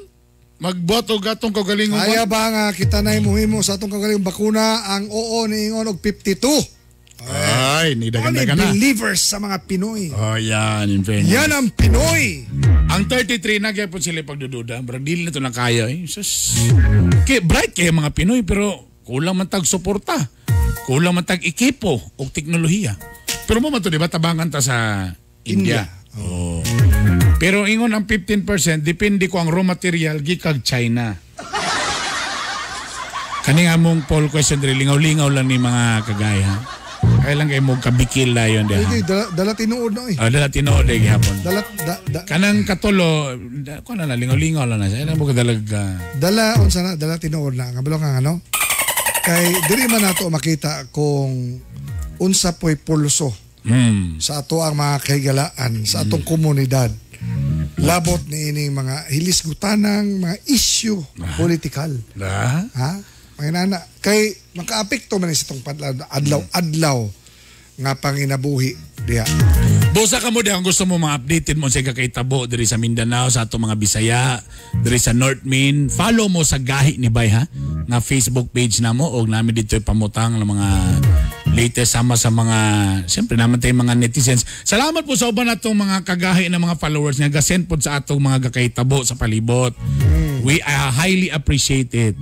Magboto gatong kaugalingong Kaya ba nga kita na imuhimo sa atong kaugalingong bakuna ang oo niingon og 52. Ay, ni daghan-daghan na. Believers sa mga Pinoy. Oh, yan, in fairness. Yan ang Pinoy. Ang 33 na gyapon sila pagdududa. Pero dili na to na kaya eh. Sus. Kay bright kay mga Pinoy pero kulang man tag suporta. Kulang man tag ekipo og teknolohiya. Pero mo man to di ba tabangan ta sa India. Oh. Pero ingon ang 15% depende ko ang raw material gikag China. Kani nga mong poll question diri lingaw-lingaw lang ni mga kagaya. Kaya lang kay mo kabikil la yon diha. Hindi, dala tinuod na eh. Oh, dala tinuod eh gihapon. Dala kanang katulo, kuan na lingaw-lingaw lang na siya. Ano mo kadalag dala unsa na dala tinuod na. Kabalo kang ano? Kay diri man nato makita kung unsa po'y pulso sa ato ang mga kahigalaan, sa atong komunidad. Labot ni ining mga hilisgutanang mga issue politikal. Ha? Mga nana, kay makaapekto man sa itong adlaw-adlaw nga panginabuhi diha. Busa ka mo diha kung gusto mo ma-updated mo sa kakaitabo diri sa Mindanao, sa atong mga Bisaya, diri sa North Main. Follow mo sa Gahi ni Bay ha, nga Facebook page namo og nami dito pamutang ng mga latest sama sa mga siyempre naman tayong mga netizens. Salamat po sa uban natong mga kagahi ng mga followers nga gasend pod sa atong mga gakaitabo sa palibot. We highly appreciate it.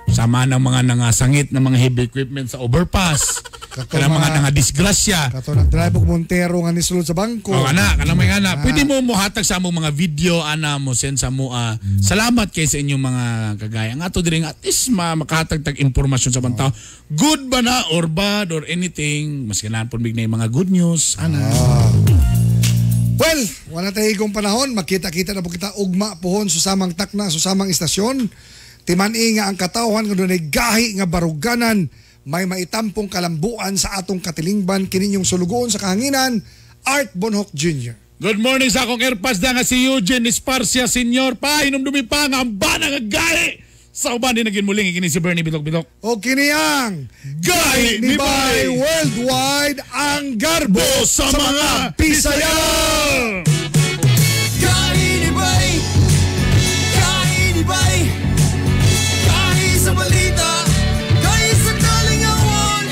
Sama ng mga nangasangit ng mga heavy equipment sa overpass. Kanang mga nangadisgrasya. Kato nag-drive og Montero nga nisulod sa bangko. Oh, ana, kanang may ana. Pwede mo mohatag sa among mga video ana mo send sa mo. Salamat kay sa inyong mga kagaya. Ang ato diri at least makahatag tag impormasyon sa bantao. Good ba na or bad or anything, mas kailangan po bigna yung mga good news ana. Well, wala tayo igong panahon. Magkita-kita na po kita ugma pohon susamang takna, susamang istasyon. Timan-i nga ang katawhan nga dunay gahi nga baruganan, may maitampong kalambuan sa atong katilingban kininyong sulugoon sa kahanginan, Art Bonhoc Jr. Good morning sa akong airpass na nga si Eugene Esparcia Senior pa hinumdumi pa nga ang bana nga gahi sa uban din naging muling kini si Bernie Bitok Bitok. O kini ang Gahi ni Bay Worldwide ang garbo sa mga Bisaya. Gahi ni Bay, Gahi ni Bay, Gahi sa balita, Gahi sa kalingawan.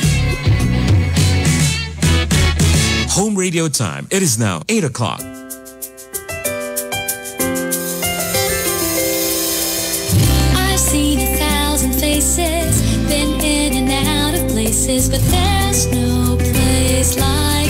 Home radio time. It is now 8 o'clock. I've seen 1,000 faces, been in and out of places, but there's no place like